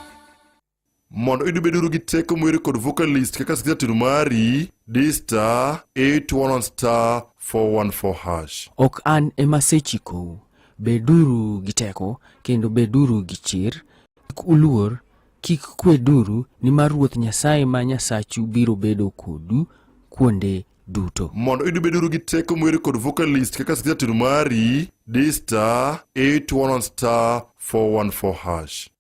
Mondo idubeduru gi teko mweri kod vocalist kaka sikiza tune mari, di star 811 star 414 hash. Ok an ema asechikou, Beduru gi teko kendo beduru gi chir. Kik uluor, kik kweduru, nimar Ruoth Nyasaye ma Nyasachu biro bedo kodu kuonde duto. Mondo idubeduru gi teko mweri kod vocalist kaka sikiza tune mari di star 811 star 414 hash.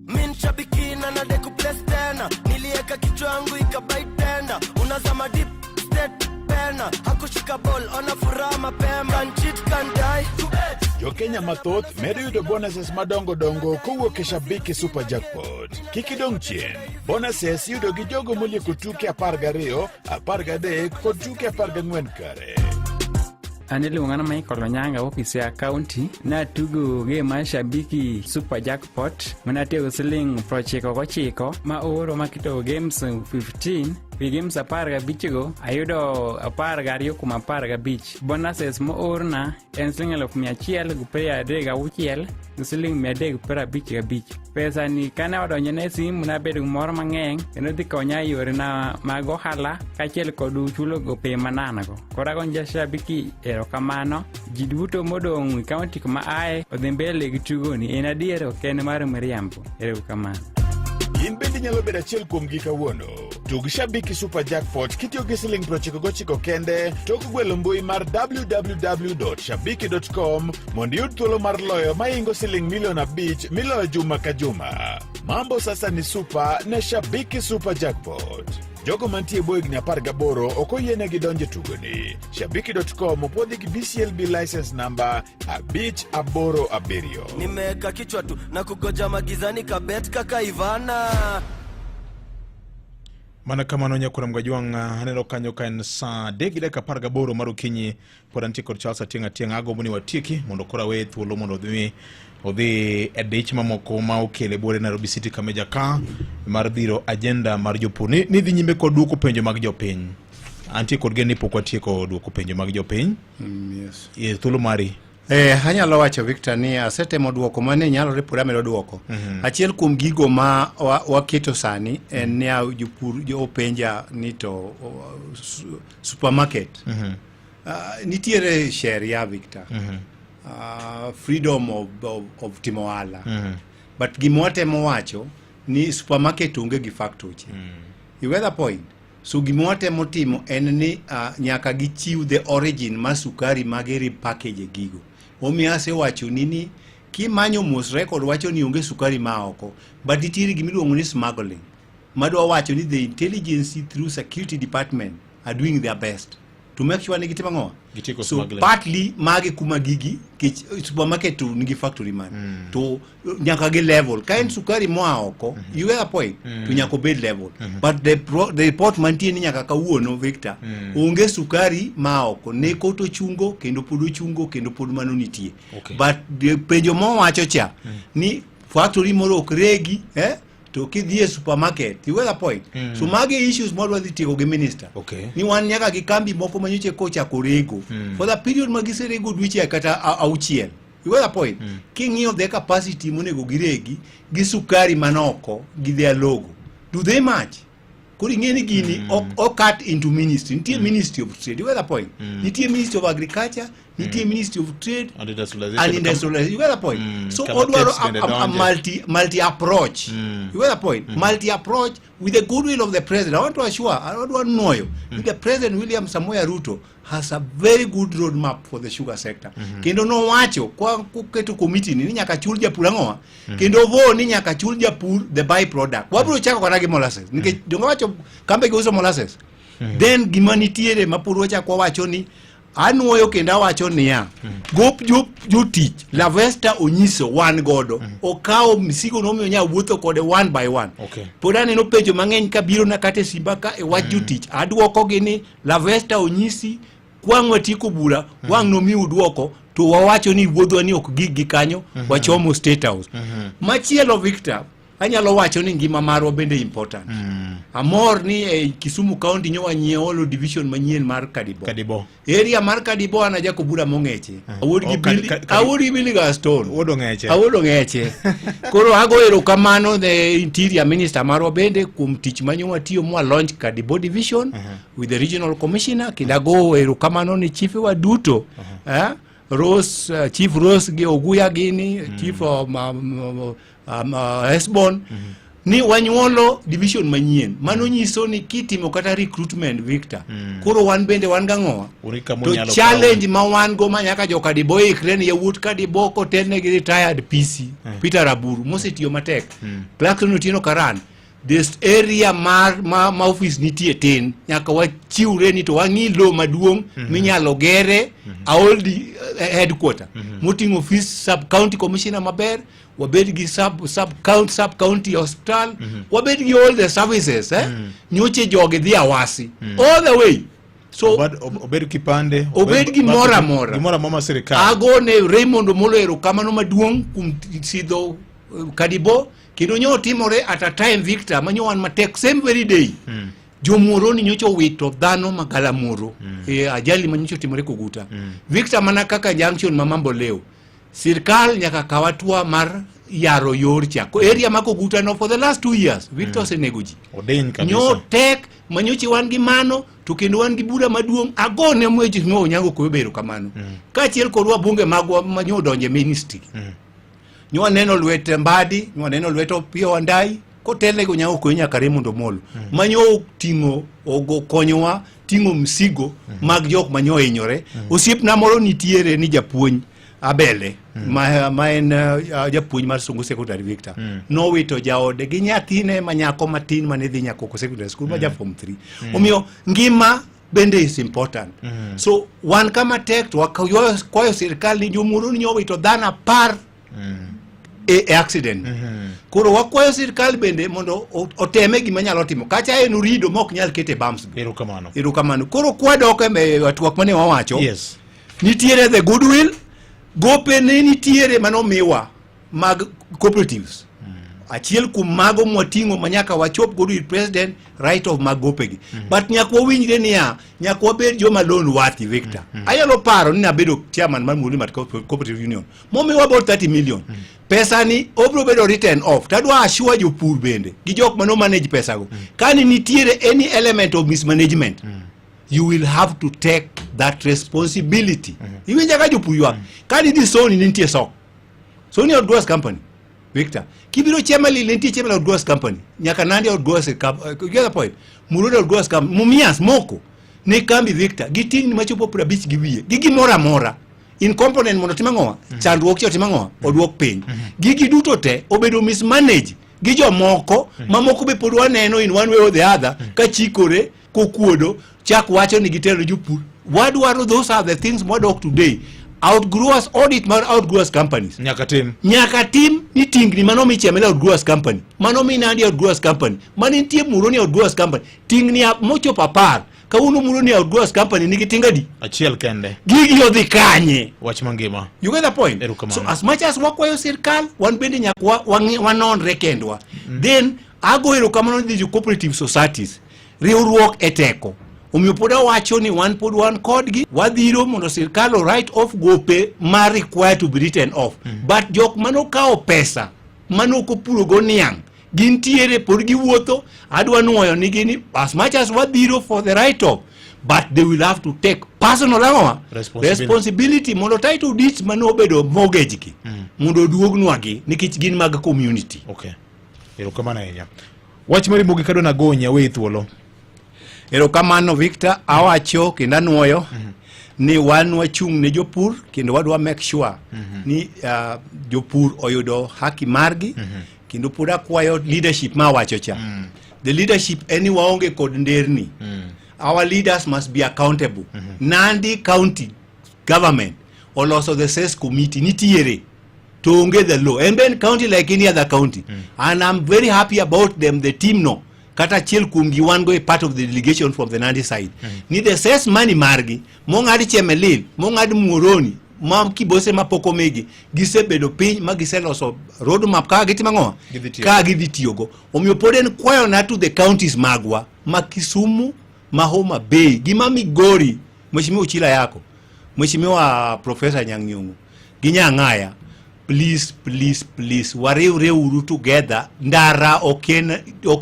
Min shabiki na nade kuplace tena, nilieka kichwa yangu ikabai tenda, unazama deep state pena, hakushika ball ona furaha mapema, can cheat can die. Jokenya mathoth medo yudo bonuses madongo dongo kowuok e Shabiki Super Jackpot. Kik idong' chien. Bonuses iyudo gi jogo molieko tuke 12, 13 kod tuke 14 kare. An iluonga ni Michael Onyanga wuok Siaya County. Natugo game mar Shabiki Super Jackpot manatiyo gi siling 99 ma ooro maketo games 15 wi games 15 go ayudo 12 kuom 15. Bonuses moorna en siling 1,136 gi siling 355. Pesa ni kane odonjo ne simu nabedo gi mor mang'eny kendo dhi konya e yorena mag ohala kaachiel kod chulo gope mananago. Koro ago ne jashabiki erokamano. Ji duto modong' e kaunti kuma aye odhi mbele gi tugoni. En adier ok en mar miriambo. Erokamano. In bende inyalo bedo achiel kuomgi kawuono. Tug Shabiki Super Jackpot kitiyo gi siling 99 kende tok gwelo mbui mar www.shabiki.com mondo iyud thuolo mar loyo mahingo siling milion 5 miloyo juma ka juma. Mambo sasa ni super ne Shabiki Super Jackpot. Jogo mantie e bwo higni 18 ok oyienegi donjo e tugoni. Shabiki.com opuodhi gi BCLB license number 587. Nimeweka kichwa tu na kugoja magizani kabet kaka Ivana. Mana kamano nyakwar Mgajwang' aneno kanyo ka en saa adek gi dakika 18 mar okinyi pod antie kod Charles Atieng' Atieng' agombo ni watieki mondo koro aweye thuolo mondo odhi e dich mamoko ma okele buore Nairobi City Kameja ka mar dhiro agenda mar jopur ni dhi nyime kod duoko penjo mag jopiny antie kod gen ni pok watieko duoko penjo mag jopiny Yes. E, thuolo mari Anyalo wacho Victor ni asetemo duoko mane nyalore pod amedo duoko. Achiel kuom gigo ma waketo sani en ni jopur openja ni to supermarket. Nitiere sheria Victor. Freedom of timo ohala. But gima watemo wacho ni supermarket onge gi factory. You get the point? So gima watemo timo en ni nyaka gichiw the origin mar sukari magi repackage e gigo. Omiyo asewachoni ni kimanyo mos record wacho ni onge sukari ma oko, but nitiere gima iluongo ni smuggling. Madwa wacho ni the intelligence through security department are doing their best to make sure ni gitimo ang'o? Gitieko So smuggling. partly magi kuma gigi kech supermarket to nigi factory man to nyaka gi level ka en sukari moa oko you get a point to nyaka obed level but the report mantie ni nyaka kawuono Victor onge sukari ma oko ne koto chungo kendo pod ochungo kendo pod mano nitie but the penjo mowacho cha ni factory moro ok regi to kidhi e supermarket you get the point so magi issues mwadwa dhi tieko gi minister ni wan nyaka gi kambi moko manyocha kochako rego for the period ma giserego dweche kata auchiel you get the point king'iyo the capacity monego giregi gi sukari manoko gi their logo do they match koro ing'e ni gini o cut into ministry nitie ministry of trade you get the point nitie ministry of agriculture nitie ministry of trade And industrialization. and industrialization you get the point so kama odwaro KEBS bende a donje. multi approach you get the point multi approach with the goodwill of the president I want to assure adwa nuoyo mm. the president William Samoei Ruto has a very good roadmap for the sugar sector kendo nowacho kwa koketo committee ni nyaka chul japur ang'owa kendo vo ni nyaka chul japur the by product wabiro chako kata gi molasses nikech donge wacho kambe giuso molasses then gima nitiere ma pod wachako wawacho ni anuoyo kendo awacho niya gop jotich Lavesta onyiso wan godo okawo misigo nomiyo nya wuotho kode one by one pod aneno penjo mang'eny kabiro na kata e simba ka e wach jotich aduokogi ni Lavesta onyisi kwang' watieko bura wang' nomiu duoko to wawacho ni wuodhwa ni ok gig gi kanyo wachomo State House machielo Victor anyalo wacho ni ngima marwa bende important amor ni e Kisumu County nyowa nyiewo division manyien mar Kadibo Kadibo. Area mar Kadibo an ajako bura mong'eche awuod gi Oh, Billy awuod gi Billy Gaston Wuod Ong'eche. awuod Ong'eche koro ago erokamano the interior minister marwa bende kuom tich manyo watiyo mwa launch Kadibo division with the regional commissioner kendo ago erokamano ni chife wa duto Rose, Chief Rose gi Oguya gini, Chief Esbon ni wanyuolo division manyien. Mano nyiso ni kitimo kata recruitment Victor, koro wan bende wan gang'owa Un gi kama to unyalo challenge ma wan go ma nyaka joka Dibo ikre ni yawuot Kadibo kotelne gi retired PC Peter Raburu mosetiyo matek Clarkson Otieno Karan this area mar ma office nitie tin nyaka wachiwre ni to wang'i lo maduong' minyalo gere old headquarter moting'o office sub county commissioner maber wabed gi sub county hospital wabed gi all the services nyoche jogi dhi awasi all the way so obed kipande obed gimoro amora gimoro amora ma sirikal agone Raymond Omolo erokamano maduong' kuom sidho Kadibo kendo nyo timore at a time Victor manyo wan matek same very day Jomuoroni nyocha owito dhano magalamoro e ajali manyocha otimore Koguta. Victor mana kaka junction ma Mambo Leo sirkal nyaka kaw hatua mar yaro yor cha ko area ma Koguta no for the last 2 years Victor osenego ji odiny kabisa nyo tek manyochi wan gi mano to kendo wan gi bura maduong' agone mheshimiwa Onyango Koyo bero kamano kaachiel kod wabunge magwa manyo odonje ministry nyo waneno lwet Mbadi nyo waneno lwet Opiyo Wandayi kotelne gi Onyango Koyo nyaka Raymond Omolo manyo oting'o ogo konyowa ting'o msigo mag jok manyo ohinyore osiepna moro nitiere ni japuonj Abele ma en japuonj mar Songo Secondary Victor nowito jaode gi nyathine ma nyako matin mane dhi Nyakoko Secondary School ma ja form 3 omiyo ngima bende is important so wan kama tek to wakwayo sirikal ni jomuro ni owito dhano 10 e accident koro wakwayo sirikal bende mondo oteme gima nyalo timo kacha en orido ma ok nyal kete bumps erokamano erokamano koro kwadok e twak mane wawacho yes nitiere the goodwill gope ne nitiere manomiwa mag cooperatives achiel kuom mago mwating'o ma nyaka wachop godo ir president right of mag gopegi but nyaka wawinjre niya nyaka wabed joma loan worthy Victor anyalo paro ni nabedo chairman mar Muhoroni Mat Cooperative Union momiwa about 30 million pesa ni obiro bedo written off tadwa assure jopur bende gi jok mano manage pesa go kani nitiere any element of mismanagement you will have to take that responsibility iwinja ka jopur ywak kani dhi Sony ne nitie sok Sony Outgrowers Company Victor kibiro Chemelil ne nitie Chemelil Outgrowers Company nyaka Nandi Outgrowers you get the point Muhoroni Outgrowers Company Mumias moko ne kambi Victor gi tingni machopo 50 gi wiye gi gimoro amora in component mondo otim ang'owa chandruok cha otim ang'owa oduok piny gigi duto te obedo mismanage gi jomoko mamoko be pod waneno in one way or the other ka chikore kokuodo chak wacho ni gitero jopur wadwaro those are the things mwadok today outgrowers audit mar outgrowers companies nyaka tim nyaka tim ni tingni mano mi Chemelil outgrowers company mano mi Nandi outgrowers company mane nitie Muhoroni outgrowers company tingni mochopo 10 kawuono Muhoroni outgrowers company nigi tinga adi achiel kende gigi odhi kanye wach mangima you get the point Erokamano. so as much as wakwayo sirkal wan bende nyaka wanonre kendwa then ago erokamano ni jo cooperative societies riwruok e teko omiyo pod awacho ni wan pod wan kodgi wadhiro mondo sirkal o write off gope ma require to be written off but jok manokawo pesa manok opuro go niang' gintiere pod giwuotho adwa nuoyo nigi ni as much as wadhiro for the write off but they will have to take personal ang'owa Responsibility. responsibility mondo title deeds manobedo mortgage gi mondo oduognwagi nikech gin mag community okay erokamano ahinya wach mari mogik adwa nagonyi aweyi thuolo erokamano Victor awacho kendo anuoyo ni wan wachung' ne jopur kendo wadwa make sure ni jopur oyudo haki margi kendo pod akwayo leadership ma awacho cha the leadership en ni waonge kod nderni our leaders must be accountable Nandi county government oloso the cess committee nitiere to onge the law en ben county like any other county and I'm very happy about them the team no kata achiel kuom gi wan go e part of the delegation from the Nandi side ni the cess money margi mong'ad Chemelil mong'ad Muhoroni ma Kibose mapok omigi gisebedo piny ma giseloso road map kaka gitimo ang'o Gidhi tiyo. ka gidhi tiyogo omiyo pod en kwayona to the counties magwa ma Kisumu ma Homa Bay gi ma Migori Mheshimiwa Uchila yako Mheshimiwa Professor Nyang' Nyong'o gi Nyang'aya please please please wariwre uru together ndara ok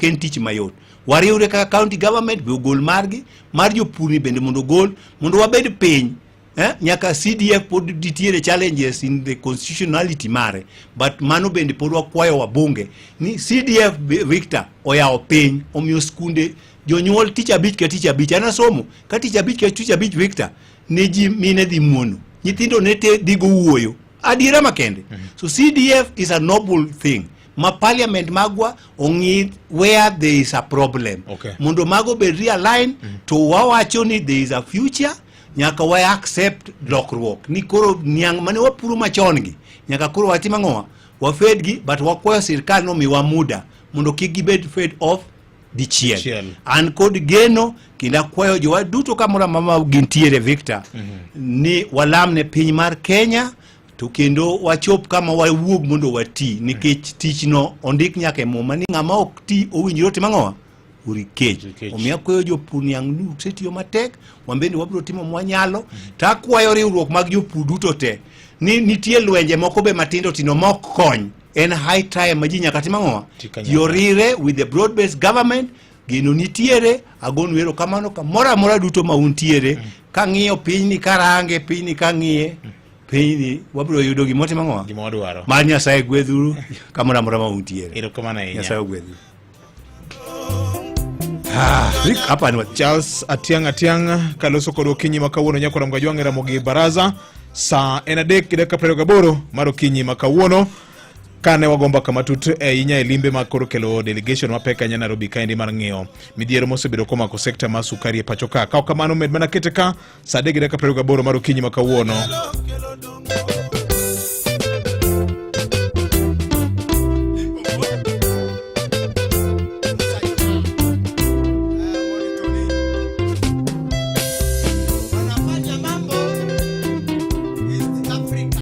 en tich mayot wariwre kaka county government be ogol margi mar jopur ni bende mondo ogol mondo wabed piny Eh? Nyaka CDF pod nitiere challenges in the constitutionality mare, but mano bende pod wakwayo wabunge ni CDF Victor oyawo piny omiyo skunde jonyuol tich abich ka tich abich an asomo ka tich abich ka tich abich Victor ne ji mine dhi muono nyithindo ne te dhi go wuoyo adiera makende. So CDF is a noble thing ma parliament magwa ong'i where there is a problem. Mondo mago bed realign. To wawacho ni there is a future, nyaka wa accept lokruok ni koro niang' mane wapuro machon gi nyaka koro watim ang'owa wafed gi, but wakwayo sirkal nomiwa muda mondo kik gibed fed off dichiel. An kod geno kendo akwayo jowa duto kamoro amora ma gintiere Victor ni walam ne piny mar Kenya to kendo wachop kama wawuog mondo wati nikech tichno ondik nyaka e muma ni ng'ama ok ti owinjore otim ang'owa ori kech. Omiyo akwayo jopur niang' ni usetiyo matek, wan bende wabiro timo mwanyalo. To akwayo riwruok mag jopur duto te ni nitie lwenje moko be matindo tindo ma ok kony. En high time ma ji nyaka tim ang'owa ji orire with the broad based government. Geno nitiere, agonu erokamano kamoro amora duto ma untiere. Kang'iyo pinyni, karange pinyni, kang'iye pinyni, wabiro yudo gima otimo ang'owa gima wadwaro. Mar Nyasaye gwedhuru kamoro amora ma untiere. Erokamano ahinya. Nyasaye ogwedhu. Ah, Rick, hapa ni Charles Atiang' Atiang' kaloso kod okinyi ma kawuono nyakora Mgajwang' e Ramogi Baraza. Saa en 3 gi dakika 28 mar okinyi ma kawuono kane wago mbaka matut ahinya e limbe ma koro kelo delegation mapek ahinya Nairobi kaendi mar ng'iyo midhiero mosebedo komako sekta mar sukari e pacho ka. Ka ok kamano med mana kete ka saa 3 gi dakika 28 mar okinyi ma kawuono.